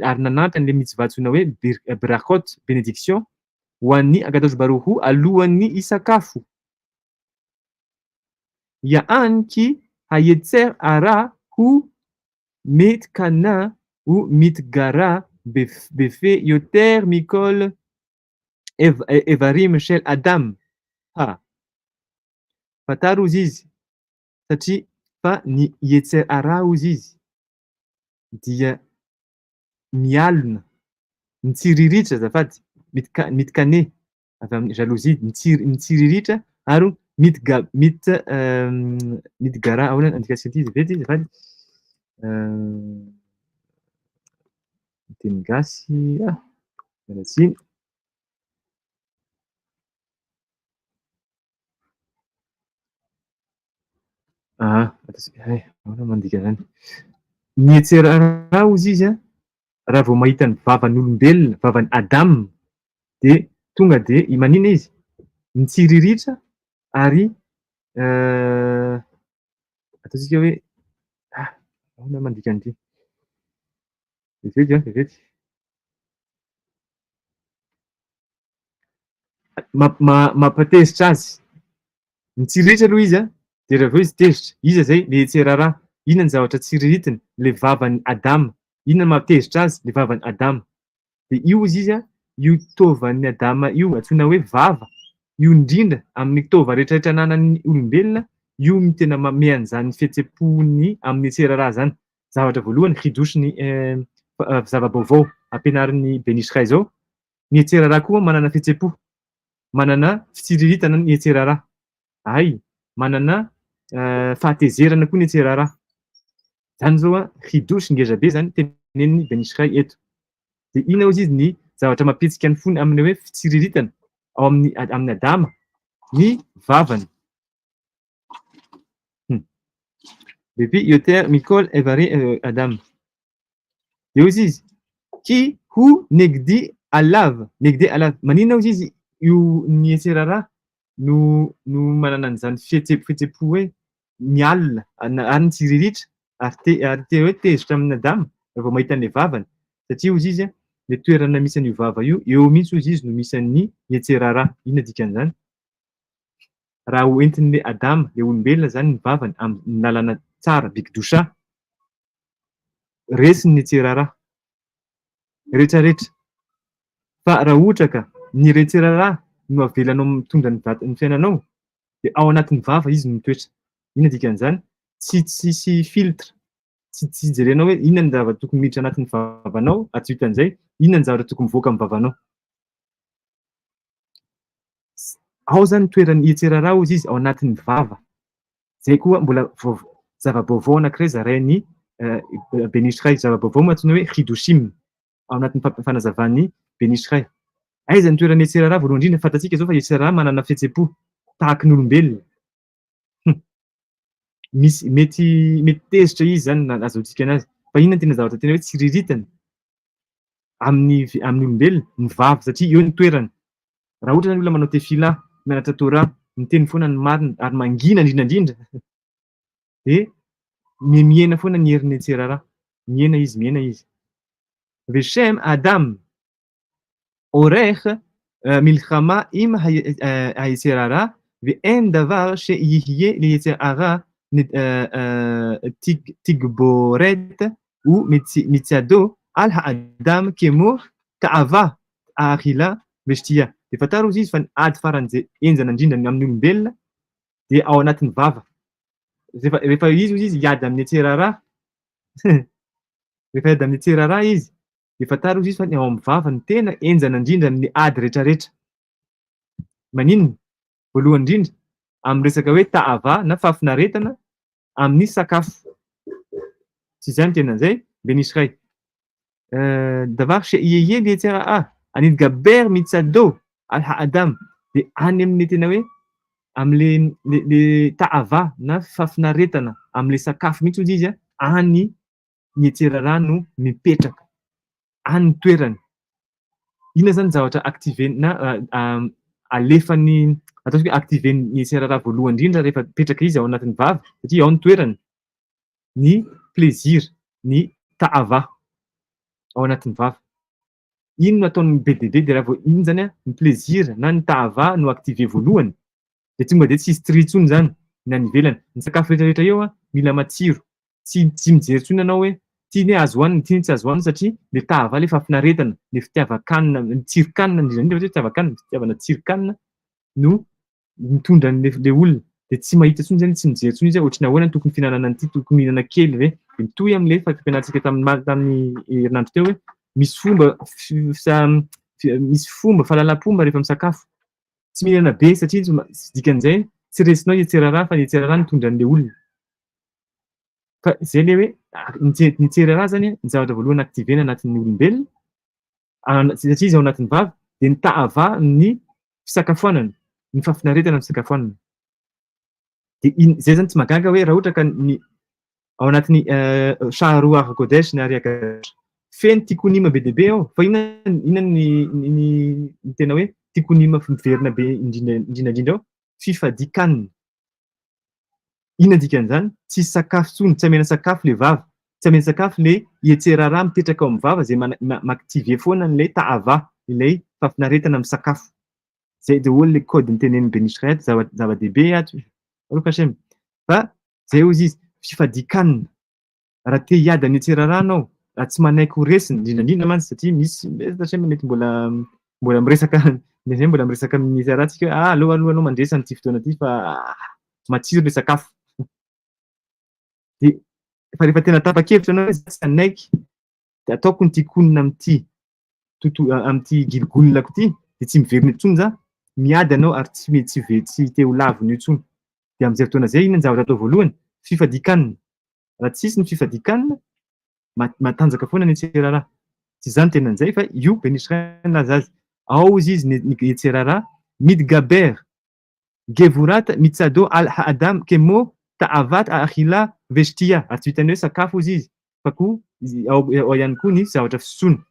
ary nanampy an'ilay mitzvah antsoina hoe Brachot, bénédiction, ho an'ny Akadosh Baruch Hu alohan'ny hisakafo. Ya'an ki hayetzer hara hu mitkana hu mitgara befe yoter mikol evarim shel adam. Ha! Fantaro hozy izy, satria fa ny yetzer hara hozy izy dia mialona, mitsiriritra azafady, mitkane, avy amin'ny jalousie, mitsiriritra ary mitga, mit, mitgara, ahoana ny andikasika ity vetivety azafady, teny gasy, ah, miala tsiny. Ah, hay, ahoana mandika izany? Ny hetserara hozy izy an, raha vao mahita ny vavan'olombelona, vavan'i Adam, dia tonga dia maninona izy? Mitsiriritra ary ataontsika hoe ah, ahoana mandika an'ity? Vetivety an, vetivety. Mampatezitra azy. Mitsiriritra aloha izy an, dia raha avy eo izy tezitra. Iza izay? Le Yetserara. Inona ny zavatra tsiriritiny? Le vavan'i Adama. Inona no mampitezitra azy? Le vavan'i Adama. Dia io hozy izy an, io taovan'i Adama io, antsoina hoe vava, io indrindra amin'ny taova rehetrarehetra ananan'ny olombelona, io no tena manome an'izany fihetsem-pony amin'ny Yetserara izany. Zavatra voalohany, Ridouche ny zava-baovao ampianarin'i Ben Ish Chai izao, Ny Yetserara koa manana fihetsem-po. Manana fitsiriritana ny Yetserara. Hay, manana fahatezerana koa ny Yetserara. Izany izao an, Ridouche ngeza be izany tenenin'i Ben Ish Chai eto. Dia inona hozy izy ny zavatra mampihetsika ny fony amin'ny hoe fitsiriritana ao amin'ny amin'i Adama? Ny vavany. Bepi Yoter Mikol Evari Adam. Dia hozy izy, Ki hu negdi alav, negdi alav. Maninona hozy izy io ny Yetserara no no manana an'izany fihetseham-po hoe mialona ary mitsiriritra ary te ary te hoe tezitra amin'i Adama raha vao mahita an'ilay vavany satria hozy izy ilay toerana misy an'io vava io eo mihitsy hozy izy no misy an'ny Yetserara. Inona dikan'izany? Raha ho entin'ilay Adama, ilay olombelona izany ny vavany amin'ny lalana tsara, bikdosha, resiny ny tserara retraretra. Fa raha ohatra ka ny retserara no avelanao mitondra ny vat- ny fiainanao, dia ao anatin'ny vava izy no mitoetra. Inona dikan'izany? Tsy tsisy filtre, tsy tsy jerenao hoe inona ny zavatra tokony miditra anatin'ny vavanao, ary tsy vitan'izay, inona ny zavatra tokony mivoaka amin'ny vavanao. Ao zany toeran'ny Yetserara hozy izy ao anatin'ny vava. Zay koa mbola zava-baovao anankiray zarain'i Ben Ish Chai. Zava-baovao moa antsoina hoe Chidushim ao anatin'ny fanazavan'i Ben Ish Chai. Aiza ny toeran'ny Yetserara voalohany indrindra? Fantatsika izao fa Yetserara manana fihetseham-po tahaky ny olombelona. Misy mety mety tezitra izy zany na azahoantsika anazy. Fa inona no tena zavatra tena hoe tsiriritiny amin'ny amin'ny olombelona? Ny vava satria eo ny toerany. Raha ohatra zany olona manao tefila, mianatra Torah, miteny foana ny marina ary mangina indrindra indrindra dia mihena foana ny herin'ny Yetserara. Mihena izy, mihena izy. Veshem Adam Orech milchama im hayetzer hara ve'en davar sheyihye leyetzer hara tigboret u mitzado al ha'adam kemo ta'ava ha'achila veshtiya. Dia fantaro hozy izy fa ny ady faran'izay henjana indrindra amin'ny olombelona dia ao anatin'ny vava. Rehefa rehefa izy hozy izy hiady amin'ny yetzer hara, rehefa hiady amin'ny yetzer hara izy dia fantaro hozy izy fa ny ao amin'ny vava no tena henjana indrindra amin'ny ady rehetrarehetra. Maninona? Voalohany indrindra, amin'ny resaka hoe ta'ava na fahafinaretana amin'ny sakafo. Tsy izay no tena an'izay, Ben Ish Hai. Davar she'yehye li yetzer hara anitgaber mitzado al ha'adam, dia any amin'ny tena hoe amin'le le le ta'ava na fahafinaretana amin'le sakafo mihitsy hozy izy a, any ny yetzer hara no mipetraka, any ny toerany. Inona zany zavatra activer na alefan'ny ataontsika hoe activer-n'ny yetzer hara voalohany indrindra rehefa mipetraka izy ao anatin'ny vava satria ao ny toerany, ny plaisir, ny ta'ava ao anatin'ny vava. Iny no ataon'ny be dia be dia raha vao iny zany ny plaisir na ny ta'ava no activer voalohany dia tonga dia tsisy tri intsony zany ny any ivelany. Ny sakafo rehetra rehetra eo mila matsiro, tsy tsy mijery intsony ianao hoe ity anie azo hohanina, ity anie tsy azo hohanina satria le ta'ava le fahafinaretana, le fitiavan-kanina, ny tsiron-kanina indrindra indrindra fa tsy hoe fitiavan-kanina, fitiavana tsiron-kanina no mitondra an'le le olona dia tsy mahita intsony zany, tsy mijery intsony izy hoe ohatry ny ahoana ny tokony fihinanana an'ity, tokony mihinana kely ve? Dia mitohy amin'le fampianarantsika tamin'ny tamin'ny herinandro teo hoe misy fomba misy fomba fahalalam-pomba rehefa misakafo. Tsy mihinana be satria tsy dikan'izay tsy resinao i Tserara fa ny Tserara nitondra an'le olona. Fa zay le hoe ny Tserara zany ny zavatra voalohany activer-na anatin'ny olombelona satria izy ao anatin'ny vava dia ny ta'ava ny fisakafoanana, ny fahafinaretana ny fisakafoanana. Dia iny zay zany tsy mahagaga hoe raha ohatra ka ny ao anatin'ny Sha'ar HaKodesh ny Ari HaKadosh feno tikkunim be dia be ao, fa inona inona ny ny ny tena hoe tikkunim miverina be indrindra indrindra indrindra ao? Fifadian-kanina. Inona dikan'izany? Tsisy sakafo intsony, tsy amena sakafo le vava, tsy amena sakafo le yetserara mipetraka ao amin'ny vava izay ma-activer foana an'ilay ta'ava, ilay fahafinaretana amin'ny sakafo. Zay daholo le code nitenenin'i Ben Ish Hai ato, zava-dehibe ato, Baruch Hashem. Fa zay hozy izy, fifadian-kanina. Raha te hiady amin'ny yetserara anao, raha tsy manaiky ho resiny, indrindra indrindra mantsy satria misy, Baruch Hashem mety mbola mbola miresaka, indraindray mbola miresaka amin'ny yetserara tsika hoe ah aleo aloha anao mandresy amin'ity fotoana ity fa matsiro le sakafo. Dia fa rehefa tena tapa-kevitra anao hoe za tsy hanaiky, dia ataoko ny tikonina amin'ity toto amin'ity gilgolako ity, dia tsy miverina intsony za, miady anao ary tsy mety tsy tsy te ho lavina io intsony. Dia amin'izay fotoana izay inona ny zavatra atao voalohany? Fifadian-kanina. Raha tsisy ny fifadian-kanina, matanjaka foana ny Yetserara. Tsy izaho no tena an'izay fa io Ben Ish Hai nilaza azy. Ao hozy izy ny Yetserara, Midgaber Gevurat mitzado al ha'adam kemo ta'avat ha'achila ve'shtiya, ary tsy vitan'ny hoe sakafo hozy izy fa koa ao ihany koa ny zavatra fisotroana.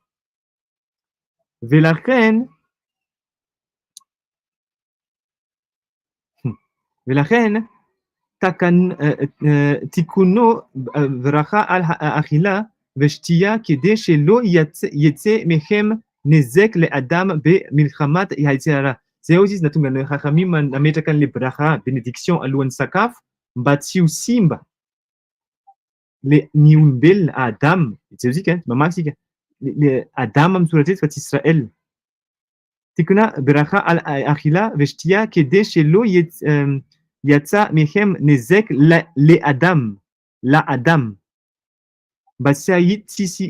Velakhen Velakhen takan tikuno bracha al ha'achila ve'shtiya kede shelo yetse mehem nezek le'adam be milchamat yetzer hara. Zay hozy izy nahatonga an'i Chachamim nametraka an'le bracha, bénédiction, alohan'ny sakafo mba tsy ho simba le ny olombelona, Adam, jereo tsika, mamaky tsika, le Adam misoratra eto fa tsy Israël. Tikuna bracha al achila veshtia kede shelo yatsa mehem nezek le Adam, la Adam. Mba tsy hahita, tsisy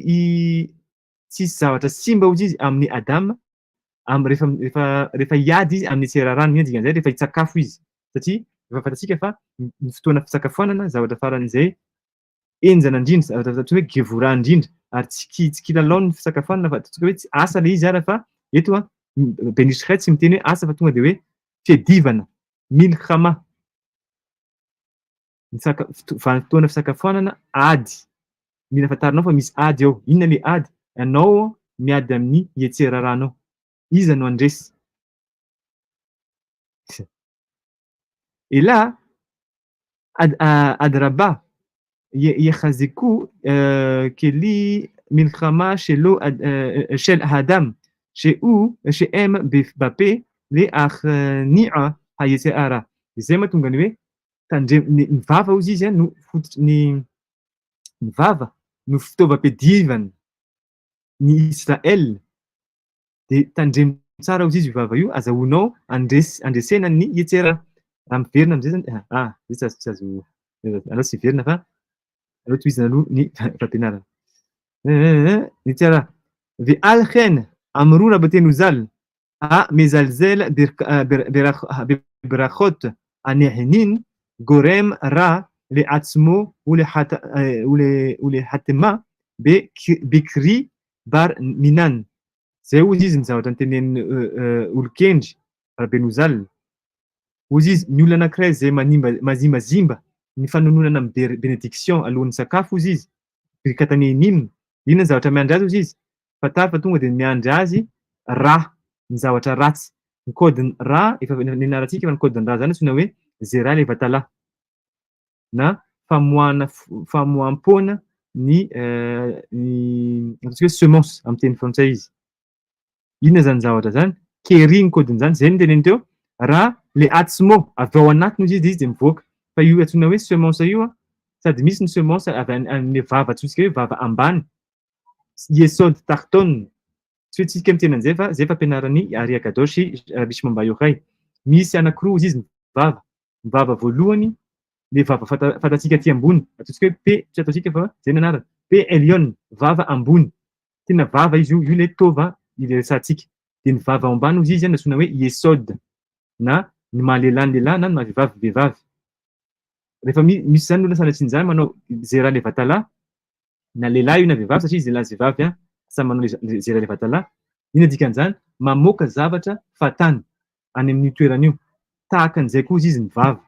tsisy zavatra simba hozy izy amin'ny Adam am rehefa rehefa rehefa hiady izy amin'ny tserarano iny dikan'izay rehefa hitsakafo izy satria efa fantatsika fa ny fotoana fisakafoanana zavatra faran'izay henjana indrindra zavatra atao hoe gevora indrindra ary tsy ki tsy kilalao ny fisakafoanana fa ataontsika hoe tsy asa le izy ara fa eto a Ben Ish Hai tsy miteny hoe asa fa tonga dia hoe fiadivana milchama ny saka vanim-potoana fisakafoanana ady mila fantarinao fa misy ady ao inona le ady ianao miady amin'ny yetserarànao iza no handresy Ela adraba yehaziko keli milchama shelo shel hadam shehu shehem bape le akhni'a hayetserara izay mahatonga ny hoe tandremo ny ny vava hozy izy no fototry ny ny vava no fitaovam-piadivana ny Israël dia tandremo tsara hozy izy io vava io azahoanao andresy andresena ny Yetsera raha miverina amin'izay zany ah zay tsy azo tsy azo aleo tsy hiverina fa aleo tohizana aloha ny fampianarana Yetsera ve alchen amru rabotenu zal a mezalzel bebrachot. הנהנין גורם רע לעצמו ולהטמא בקרי בר מינן. Zay hozy izy ny zavatra notenenin'ny olon-kendry Rabenozal. Hozy izy, ny olona anankiray izay manimba mazimbazimba ny fanononana amin'ny bénédiction alohan'ny sakafo hozy izy, birkat hanehinim, inona ny zavatra miandry azy hozy izy? Fantaro fa tonga dia miandry azy ra, ny zavatra ratsy. Ny code-n'ny ra, efa nianarantsika fa ny code-n'ny ra izany antsoina hoe zera levatala na famoahana famoaham-poana ny ny ataontsika hoe semence amin'ny teny frantsay izy. Inona izany zavatra izany? Keri ny code-n'izany, izay no teneniny teo, raha le atsimo avy ao anatiny hozy izy dia izy dia mivoaka. Fa io antsoina hoe semence io an, sady misy ny semence avy any amin'ny vava antsointsika hoe vava ambany, Yesod Tarton, tsy hoe tsika miteny an'izay fa izay fampianaran'i Ari Akadosh sy Rabbi Shimon Bar Yochai. Misy anankiroa hozy izy ny vava. Ny vava voalohany, le vava fantatsika aty ambony, ataontsika hoe P, tsy ataontsika fa izay ny anarany, P Elyon, vava ambony. Tena vava izy io, io le tova iresahantsika. Dia ny vava ao ambany hozy izy no antsoina hoe Yesod, na ny maha lehilahy ny lehilahy na ny maha vehivavy ny vehivavy. Rehefa misy izany ny olona sanatria an'izany manao zera levatala, na lehilahy io na vehivavy satria izy lehilahy sy vehivavy an, samy manao zera levatala. Inona dikan'izany? Mamoaka zavatra fahatany any amin'io toerana io. Tahaka an'izay koa hozy izy ny vava.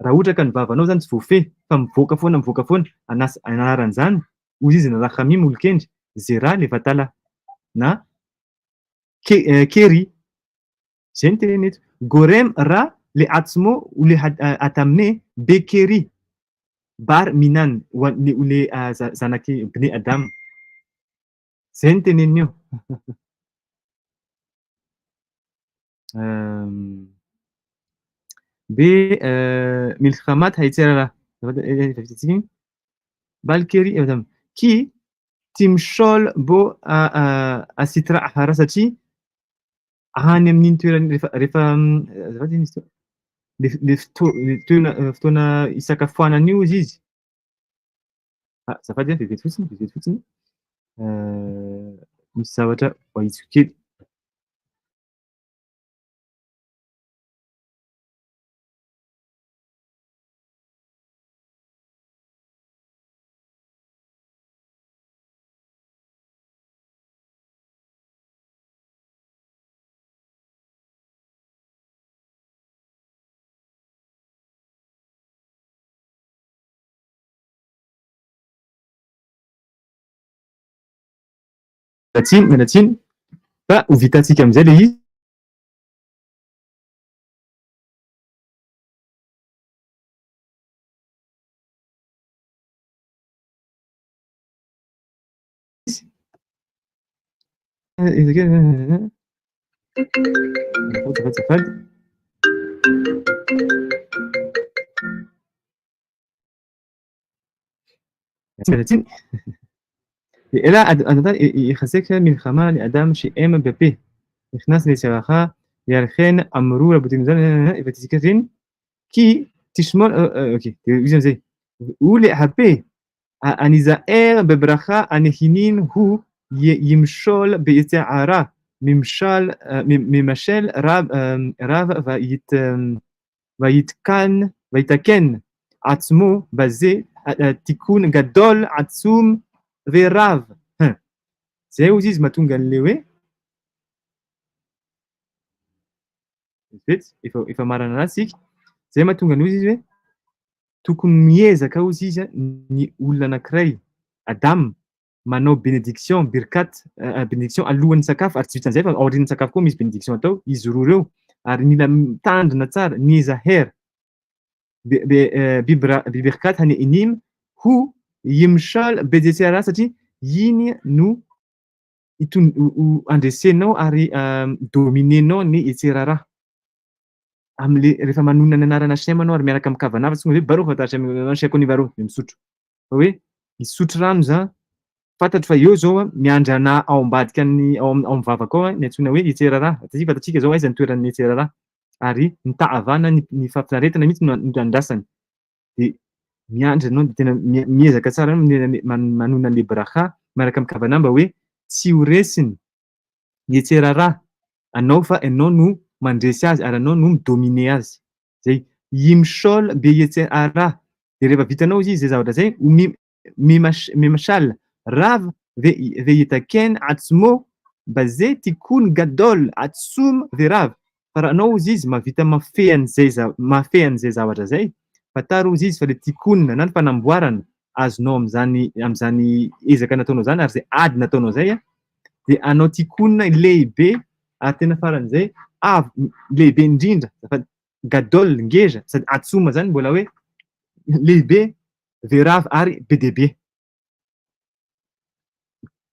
Raha ohatra ka ny vavanao izany tsy voafehy fa mivoaka foana mivoaka foana, anas anaran'izany hozy izy ny Rahamim olon-kendry, Zera levatala na ke Keri. Izay no teneniny eto. Gorem ra le atsmo ou le atame be Keri bar minan ho an'ny ou le zanak'i Bne Adam. Izay no teneniny eo. Be milhamat haytserara. Balkeri ki timshol bo asitra ahara satria any amin'iny toerana rehefa rehefa azafady iny izy teo le le foto- le toerana fotoana isakafoanana io izy izy ah azafady a vetivety fotsiny vetivety fotsiny misy zavatra ahitsiko kely. Miala tsiny, miala tsiny fa ho vitantsika amin'izay ilay izy. Azafady, azafady. Miala tsiny. אלא יחזק מלחמה לאדם שאם בפה נכנס ליצרך ולכן אמרו רבותינו ז"ל ותזכרין כי תשמור אוקיי זה ולהפה הנזהר בברכה הנהנין הוא ימשול ביצערה ממשל ממשל רב רב ויתקן ויתקן עצמו בזה תיקון גדול עצום ורב. Zay hozy izy mahatonga an'le hoe vetivety efa efa marina anazy isika. Zay mahatonga ny hozy izy hoe tokony miezaka hozy izy ny olona anankiray Adam manao bénédiction birkat bénédiction alohan'ny sakafo ary tsy vitan'izay fa aorian'ny sakafo koa misy bénédiction atao izy roa ireo ary mila mitandrina tsara nizaher bibirkat hane'inim hu yimshal bejetsera satria iny no andresenao ary dominenao ny etserara amle rehefa manonona ny anarana Hashem anao ary miaraka amin'ny kavana fa tsy hoe baruch atah Hashem Hashem baruch dia misotro fa hoe hisotro rano za fantatro fa eo zao miandry anah ao ambadika ny ao amin'ny vavako ao ny antsoina hoe etserara satria fantatsika zao aiza ny toeran'ny etserara ary ny tahavana ny fahafinaretana mihitsy no andrasany dia miandry anao dia tena miezaka tsara manonona an'le bracha miaraka amin'ny kavana mba hoe tsy ho resiny ny etserara anao fa ianao no mandresy azy ary ianao no mi-dominer azy. Zay. Yimshol beyetser hara. Dia rehefa vitanao izy izay zavatra izay, mimashal rav veyetaken atsmo baze tikkun gadol atsum verav. Fa raha anao ozy izy mahavita mafehy an'izay mahafehy an'izay zavatra izay, fantaro ozy izy fa le tikkun na ny fanamboarana azonao amin'izany amin'izany ezaka nataonao izany ary izay ady nataonao izay dia anao tikkun lehibe ary tena faran'izay avo lehibe indrindra fa gadol ngeza sady atsuma zany mbola hoe lehibe verava ary be dia be.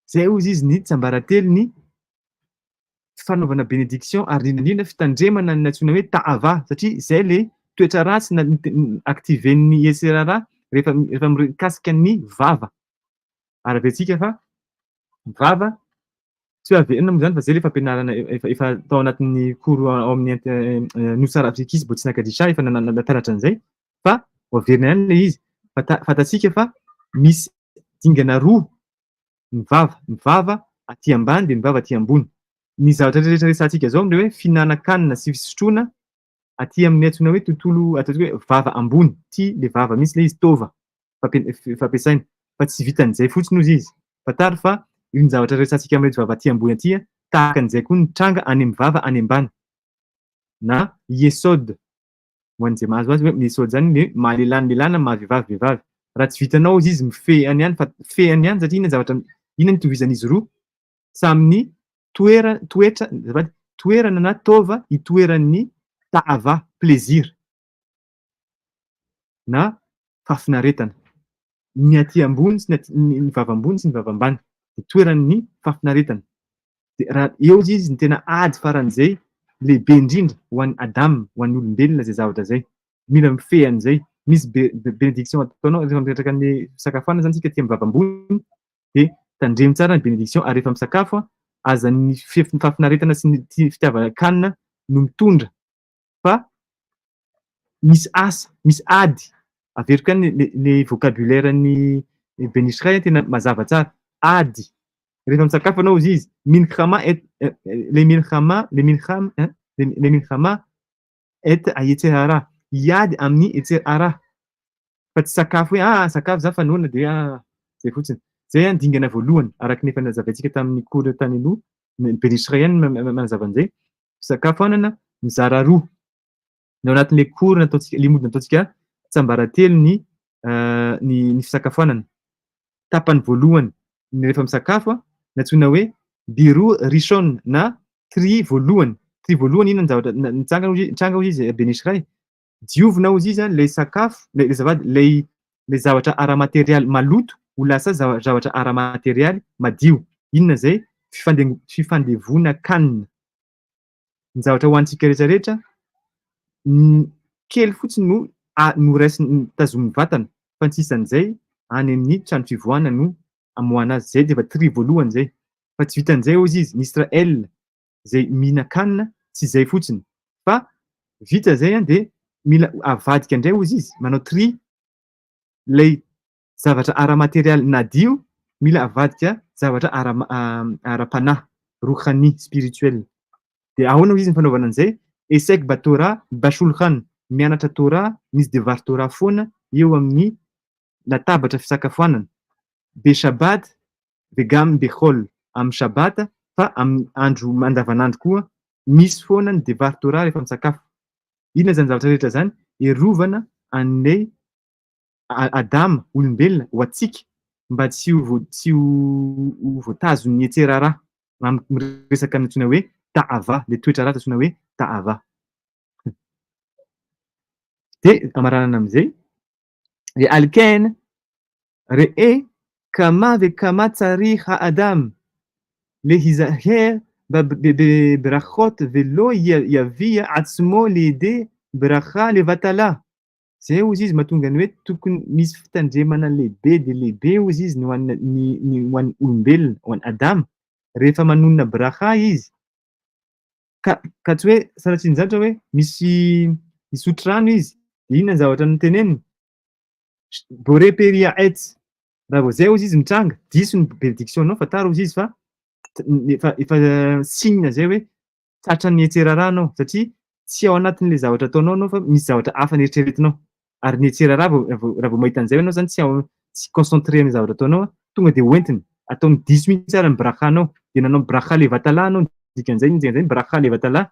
Zay hozy izy ny tsiambaratelo ny fanaovana bénédiction ary indrindra indrindra fitandremana ny antsoina hoe ta'ava satria zay le toetra ratsy na activer-n'ny SRRA rehefa rehefa mikasika ny vava. Ary averitsika fa vava tsy hoe averina moa zany fa zay le fampianarana efa efa tao anatin'ny cours ao amin'ny Nosy Afrikisy Botsinakadisha efa nampianatra an'izay fa ho averina ihany le izy. Fantatsika fa misy dingana roa ny vava, ny vava aty ambany dia ny vava aty ambony. Ny zavatra rehetra resahantsika zao amin'ilay hoe fihinanan-kanina sy fisotroana aty amin'ny antsoina hoe tontolo ataontsika hoe vava ambony, ty le vava mihitsy le izy taova fampiasaina fa tsy vitan'izay fotsiny ozy izy. Fantaro fa io ny zavatra resahantsika amin'ireto vava aty ambony aty tahaka an'izay koa ny tranga any amin'ny vava any ambany na Yesod ho an'izay mahazo azy hoe Yesod zany ny maha lehilahy ny lehilahy na maha vehivavy vehivavy. Raha tsy vitanao ozy izy mifehy any ihany fa fehy any ihany satria inona ny zavatra inona ny itovizan'izy roa samy ny toera toetra azafady toerana na taova itoeran'ny ta'ava plaisir na fahafinaretana. Ny aty ambony sy ny aty ny vava ambony sy ny vava ambany dia toeran'ny fahafinaretana. Dia raha eo izy ny tena ady faran'izay lehibe indrindra ho an'i Adam, ho an'ny olombelona izay zavatra izay. Mila mifehy an'izay. Misy bénédiction ataonao rehefa mipetraka ny fisakafoanana zany tsika aty amin'ny vava ambony dia tandremo tsara ny bénédiction ary rehefa misakafo aza ny fahafinaretana sy ny fitiavan-kanina no mitondra fa misy asa, misy ady. Averiko ihany le vocabulaire ny Ben Israël tena mazava tsara. Ady. Rehefa misakafo anao izy izy, minchama et le minchama, le mincham, le minchama et ayetserara. Hiady amin'ny etserara. Fa tsy sakafo hoe ah sakafo za fa noana dia ah zay fotsiny. Zay an dingana voalohany araka ny efa nazavaintsika tamin'ny cours tany aloha, Ben Israël ihany manazava an'izay. Fisakafoanana mizara roa. Ny ao anatin'ilay cours nataontsika, limody nataontsika tsiambaratelo ny ny ny fisakafoanana. Tapany voalohany ny rehefa misakafo nantsoina hoe biru rishon na tri voalohany. Tri voalohany inona ny zavatra nitsangana hozy nitranga hozy izy Ben Ishraï. Diovina hozy izy ilay sakafo, ilay azafady, ilay ilay zavatra ara-materialy maloto ho lasa zavatra ara-materialy madio. Inona izay? Fifandevona-kanina. Ny zavatra hohanintsika rehetra rehetra, kely fotsiny no no raisiny, tazomin'ny vatana, fa ny sisan'izay any amin'ny trano fivoahana no amoahana azy. Izay dia efa tri voalohany izay. Fa tsy vitan'izay hozy izy, ny Israël izay mihinan-kanina, tsy izay fotsiny, fa vita izay dia mila avadika indray hozy izy, manao tri ilay zavatra ara-materialy nadio mila avadika zavatra ara-panahy, ruhani, spirituel. Dia ahoana hoy izy ny fanaovana an'izay? Esek ba Torah ba shulchan, mianatra Torah, misy devar Torah foana eo amin'ny latabatra fisakafoanana, be Shabbat ve gam be chol, amin'ny Shabbat fa amin'ny andro andavanandro koa misy foana ny devar Torah rehefa misakafo. Inona izany zavatra rehetra izany? Erovana an'ilay Adama, olombelona, ho antsika, mba tsy ho tsy ho voatazon'ny hetserara, raha miresaka ny antsoina hoe ta'ava, ilay toetra ratsy antsoina hoe ta'ava. Dia amaranana amin'izay, dia alken re'e kama ve kama tsarih ha'adam lehizaher bebrachot velo yavia atzmo lede bracha levatala. Zay hozy izy mahatonga ny hoe tokony misy fitandremana lehibe dia lehibe hozy izy ny ho an'ny ny ny ho an'ny olombelona, ho an'i Adama, rehefa manonona bracha izy, ka ka tsy hoe sanatrian'ny zavatra hoe misy hisotro rano izy, dia inona ny zavatra noteneniny? Boré peria etz, raha vao zay hozy izy mitranga, diso ny bénédiction-nao fa tara hozy izy fa efa efa signe zay hoe tratran'ny hetserara anao satria Tsy ao anatin'ilay zavatra ataonao ianao fa misy zavatra hafa neritreretinao. Ary ny etserara raha vao mahita an'izay ianao izany tsy ao tsy concentré amin'ny zavatra ataonao, tonga dia hoentiny. Ataony diso mihitsy ary ny bracha-nao. Dia nanao bracha levatala anao, ny dikan'izay, ny dikan'izay bracha levatala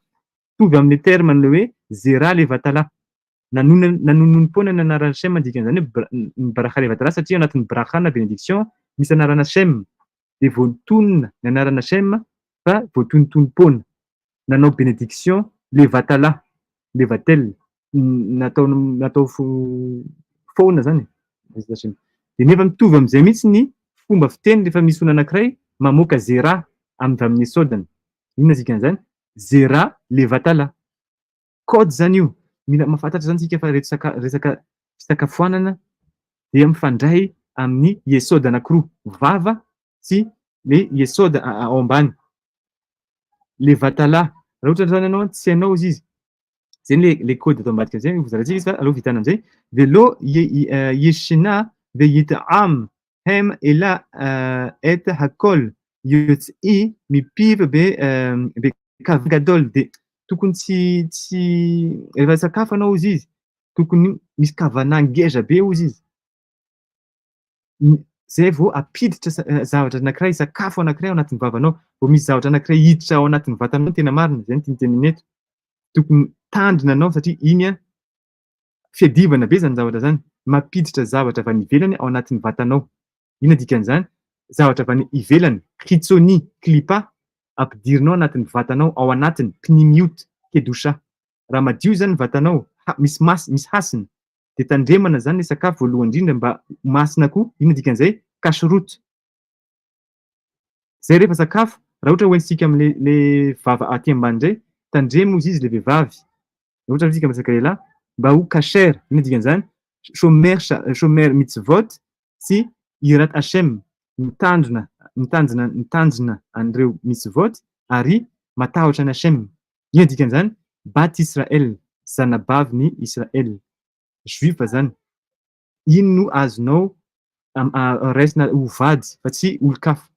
mitovy amin'ny terme an'ilay hoe zera levatala. Nanonona nanononom-poana ny anaran'i Shem dikan'izany hoe ny bracha levatala satria ao anatin'ny bracha na bénédiction misy anarana Shem. Dia voatonona ny anarana Shem fa voatonontonom-poana. Nanao bénédiction levatala, levatel, natao natao foana zany e. Dia nefa mitovy amin'izay mihitsy ny fomba fiteny rehefa misy olona anankiray mamoaka zera avy amin'ny esodany. Inona dikan'izany? Zera levatala. Code zany io. Mila mahafantatra zany tsika fa reto saka resaka fisakafoanana dia mifandray amin'ny yesod anakiroa, vava sy le yesod ao ambany. Levatala. Raha ohatra zany ianao tsy hainao izy izy. Zay le le code ato ambadika zay, hozaraintsika izy fa aleo vitana amizay. Velo yeshina ve yit'am hem ela et hakol yotsi mipiv be be kav gadol de tokony tsy tsy rehefa sakafo anao ozy izy tokony misy kavana ngeza be ozy izy zay vao ampiditra zavatra anankiray sakafo anankiray ao anatin'ny vavanao vao misy zavatra anankiray hiditra ao anatin'ny vatanao tena marina zay no tiany tenenina eto tokony mitandrina anao satria iny a Fiadivana be zany zavatra zany, mampiditra zavatra avy any ivelany ao anatin'ny vatanao. Inona dikan'izany? Zavatra avy any ivelany, khitsoni, klipa, ampidirinao anatin'ny vatanao, ao anatiny, pnimiut, kedusha. Raha madio zany ny vatanao, ha, misy masina, misy hasina, dia tandremana zany le sakafo voalohany indrindra mba ho masina koa, inona dikan'izay? Kashrut. Zay rehefa sakafo, raha ohatra hoentintsika amle le vava aty ambany indray, tandremo ozy izy le vehivavy, raha ohatra isika miresaka lehilahy, mba ho kasher, inona dikan'izany? Shomer shomer mitzvot sy yirat Hashem, mitandrina mitandrina mitandrina an'ireo mitzvot ary matahotra an'i Hashem, inona dikan'izany? Bat Israel, zanabavin'i Israel, juif zany. iny no azonao raisina ho vady fa tsy olon-kafa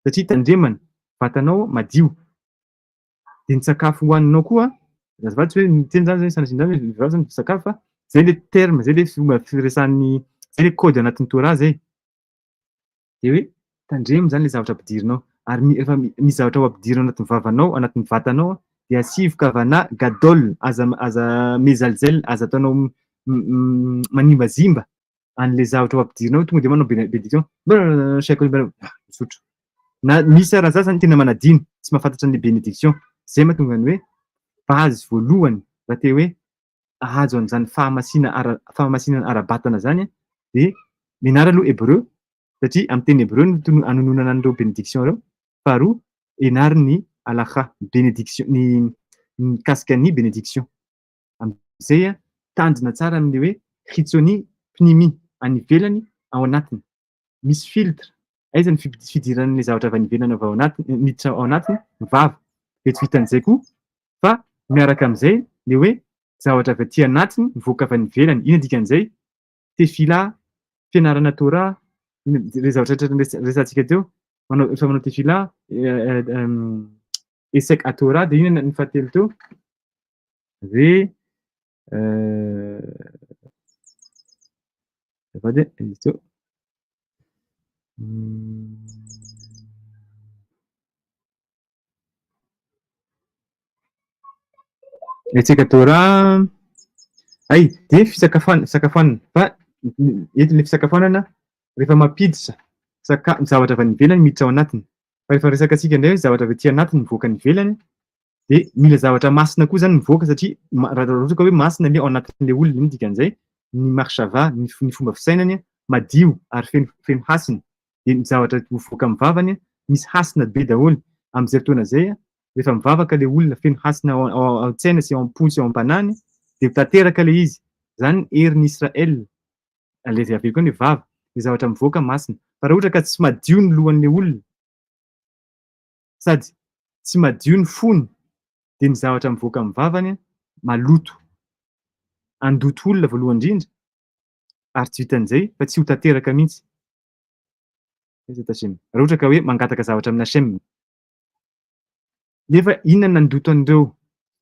satria tandremana, vatanao madio dia ny sakafo hohaninao koa azafady tsy hoe miteny zany zay sanatria zany hoe vehivavy zany misakafo fa zay le terme zay le fomba firesahan'ny zay le code anatin'ny Torah zay dia hoe tandremo zany le zavatra ampidirinao ary rehefa misy zavatra ho ampidirinao anatin'ny vavanao anatin'ny vatanao dia asivo kavana gadol aza aza mezalzel aza ataonao manimbazimba an'le zavatra ho ampidirinao tonga dia manao bénédiction misotro na misy ara za zany tena manadino tsy mahafantatra an'le bénédiction zay mahatonga ny hoe base voalohany raha te hoe ahazo an'izany fahamasina ara fahamasinana ara-batana zany dia mianara aloha hebreu satria amin'ny teny hebreu no tono anononana an'ireo bénédiction ireo faharoa enaro ny halakha bénédiction ny mikasika ny bénédiction amin'izay a tanjona tsara amin'ny hoe khitsoni pnimi any ivelany ao anatiny misy filtre aiza ny fidiran'ilay zavatra avy any ivelany avy ao anatiny miditra ao anatiny ny vava dia tsy vitan'izay koa fa miaraka amin'izay le hoe zavatra avy aty anatiny mivoaka avy any ivelany inona dikan'izay tefila fianarana Torah le zavatra rehetra resahantsika teo manao efa manao tefila esek a Torah dia inona ny fahatelo teo ve azafady e izy teo Hetsika Torah, hay dia fisakafoanana, fisakafoanana fa eto ilay fisakafoanana rehefa mampiditra saka- zavatra avy any ivelany miditra ao anatiny, fa rehefa resaka antsika indray hoe zavatra avy aty anatiny mivoaka any ivelany dia mila zavatra masina koa zany mivoaka satria raha ohatra ka hoe masina le ao anatin'ilay olona, iny dikan'izay ny marchava, ny ny fomba fisainany madio ary feno feno hasina, dia ny zavatra mivoaka amin'ny vavany misy hasina be daholo, amin'izay fotoana izay rehefa mivavaka ilay olona feno hasina ao ao an-tsaina sy ao am-po sy ao am-panahiny dia ho tanteraka ilay izy, izany ny herin'i Israel, ilay avy eo koa ny vava, ny zavatra mivoaka masina, fa raha ohatra ka tsy madio ny lohan'ilay olona sady tsy madio ny fony dia ny zavatra mivoaka amin'ny vavany maloto, handoto olona voalohany indrindra ary tsy vitan'izay fa tsy ho tanteraka mihitsy. Raha ohatra ka hoe mangataka zavatra amin'i Hashem. Nefa inona no nandoto an'ireo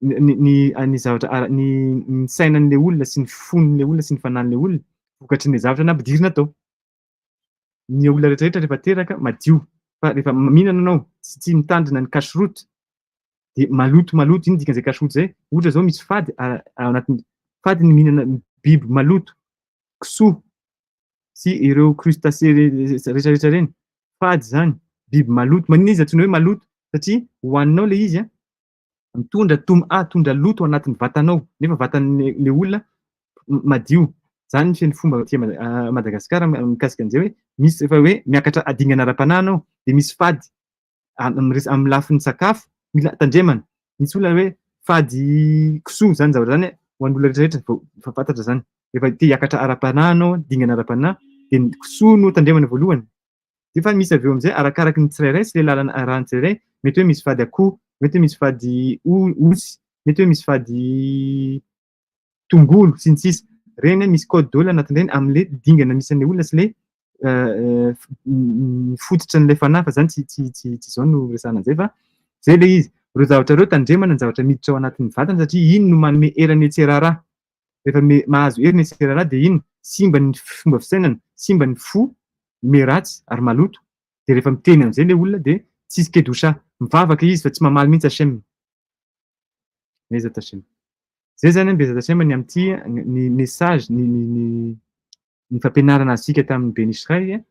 ny ny ny zavatra ara ny ny sainan'ilay olona sy ny fon'ilay olona sy ny fanahin'ilay olona vokatry ny zavatra nampidirina tao. Ny olona rehetra rehetra rehefa teraka madio fa rehefa mihinana anao sy tsy mitandrina ny kashrut dia maloto maloto ino dikan'izay kashrut zay? Ohatra zao misy fady ao anatin'ny fady ny mihinana biby maloto, kisoa sy ireo crustacés rehetra rehetra ireny, fady zany, biby maloto. Maninona izy antsoina hoe maloto? Satria hohaninao ilay izy an, mitondra tom'a, mitondra loto ao anatin'ny vatanao, nefa vatan'ilay olona madio. Zany ny feno fomba aty Madagasikara mikasika an'izay hoe misy efa hoe miakatra dingana ara-panahy anao dia misy fady amin'ny lafiny sakafo mila tandremana. Misy olona hoe fady kisoa zany zavatra zany ho an'ny olona rehetra rehetra vao efa fantatra zany. Rehefa te hiakatra ara-panahy anao, dingana ara-panahy dia ny kisoa no tandremana voalohany. Nefa misy avy eo amin'izay arakaraky ny tsirairay sy ilay lalana arahan'ny tsirairay, mety hoe misy fady akoho, mety hoe misy fady osy, mety hoe misy fady tongolo sy ny sisa. Ireny misy code daholo anatin'ireny amin'ilay dingana misy an'ilay olona sy ilay fototra an'ilay fanahy fa zany tsy tsy tsy tsy izao no resahana an'izay fa zay ilay izy. Ireo zavatra ireo tandremana ny zavatra miditra ao anatin'ny vatana satria iny no manome hery an'i Etserara. Rehefa mahazo hery ny Etserara dia iny simba ny fomba fisainana, simba ny fo, miha ratsy ary maloto. Dia rehefa miteny amin'izay ilay olona dia tsisy kedosha. Mivavaka izy fa tsy mamaly mihitsy Hashem. Bezat Hashem. Zay zany an Bezat Hashem ny amin'ity ny message ny ny ny ny fampianarana azontsika tamin'ny Ben Ish Chai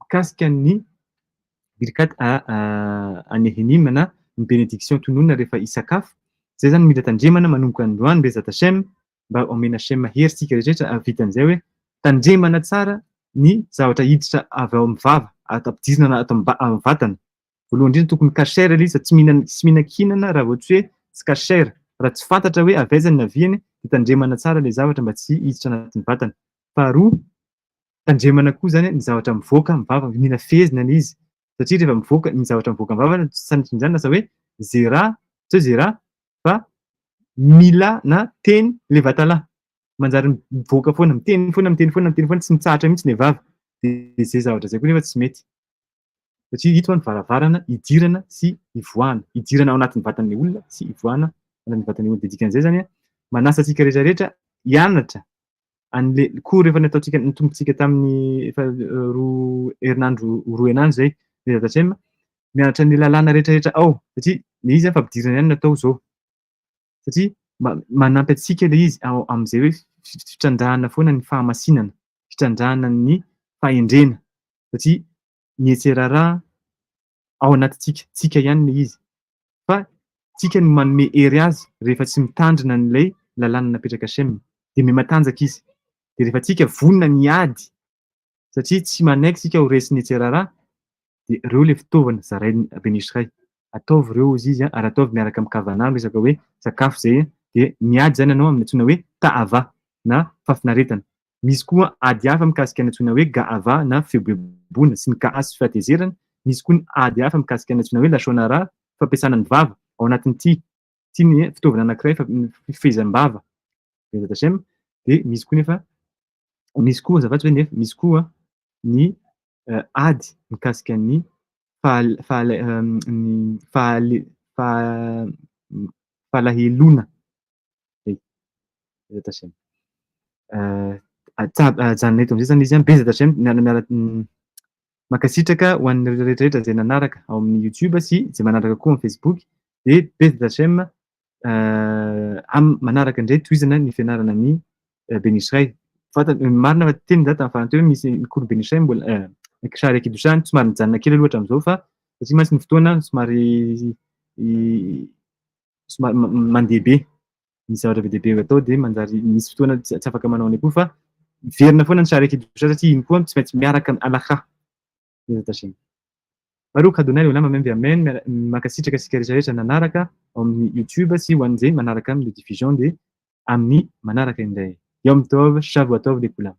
mikasika ny Birkat Anehenim na ny bénédiction tononina rehefa hisakafo. Zay zany mila tandremana manomboka androany Bezat Hashem mba omena Hashem hery tsika rehetra hahavita an'izay hoe tandremana tsara ny zavatra hiditra avy ao amin'ny vava ampidirina ato amin'ny vatana. Voalohany indrindra tokony kasher ilay izy fa tsy mihinana tsy mihinan-kinana raha vao tsy hoe tsy kasher. Raha tsy fantatra hoe avy aiza ny naviany dia tandremana tsara ilay zavatra mba tsy hiditra anatin'ny vatana. Faharoa, tandremana koa izany ny zavatra mivoaka amin'ny vava, mila fehezina ilay izy satria rehefa mivoaka ny zavatra mivoaka amin'ny vava sanatria izany lasa hoe zera, tsy hoe zera fa mila na teny levatala. Manjary mivoaka foana, miteny foana, miteny foana, miteny foana, tsy mitsahatra mihitsy ilay vava. Dia izay zavatra izay koa nefa tsy mety. Satria ito ny varavarana hidirana sy hivoahana, hidirana ao anatin'ny vatan'ilay olona sy hivoahana ao anatin'ny vatan'ilay olona. Dia dikan'izay izany, manasa antsika rehetra rehetra hianatra an'ilay cours efa nataontsika, nitombontsika tamin'ny efa roa herinandro, roa herinandro izay, ny ZHM, mianatra ny lalàna rehetra rehetra ao, satria ilay izy fampidirana ihany no atao izao. Satria manampy antsika ilay izy ao amin'izay hoe fitrandrahana foana ny fahamasinana, fitrandrahana ny fahendrena. Satria ny etserara ao anatintsika, tsika ihany ilay izy. Fa tsika no manome hery azy rehefa tsy mitandrina an'ilay lalàna napetraka Hashem. Dia miha-matanjaka izy. Dia rehefa tsika vonona ny hiady, satria tsy manaiky tsika ho resin'ny etserara, dia ireo ilay fitaovana zarain'i Ben Ish Chai. Ataovy ireo hozy izy ary ataovy miaraka amin'ny kavanah miresaka hoe sakafo izay dia miady izany ianao amin'ny antsoina hoe ta'ava na fahafinaretana. Misy koa ady hafa mikasika ny antsoina hoe ga'ava na fieboeboana sy ny ka'as fahatezerana. Misy koa ny ady hafa mikasika ny antsoina hoe lashon hara, fampiasana ny vava, ao anatin'ity ity ny fitaovana anankiray fifehezam-bava, Bezat Hashem, dia misy koa nefa misy koa azafady hoe nefa misy koa ny ady mikasika ny ny fahalaheloana. Bezat Hashem. Ajanona eto amin'izay izany izy an. Bezat Hashem, miala miala mankasitraka ho an'ny rehetra rehetra izay nanaraka ao amin'ny YouTube sy izay manaraka koa amin'ny Facebook. Dia Bezat Hashem amin'ny manaraka indray tohizana ny fianarana ny Ben Ish Chai. Marina fa teny za tamin'ny farany teo hoe misy ny cours Ben Ish Chai mbola Sha'arei Kedusha somary nijanona kely aloha hatramin'izao fa satria mantsy ny fotoana somary somary mandeha be, misy zavatra be dia be atao dia manjary misy fotoana tsy afaka manao an'io koa fa miverina foana ny Sha'arei Kedusha satria iny koa tsy maintsy miaraka amin'ny halakha. Bezat Hashem. Baruch Adonai Leolam Amen ve Amen. Mankasitraka antsika rehetra rehetra nanaraka ao amin'ny YouTube sy ho an'izay manaraka amin'ny rediffusion dia amin'ny manaraka indray. Yom Tov, Shavua Tov lekulam.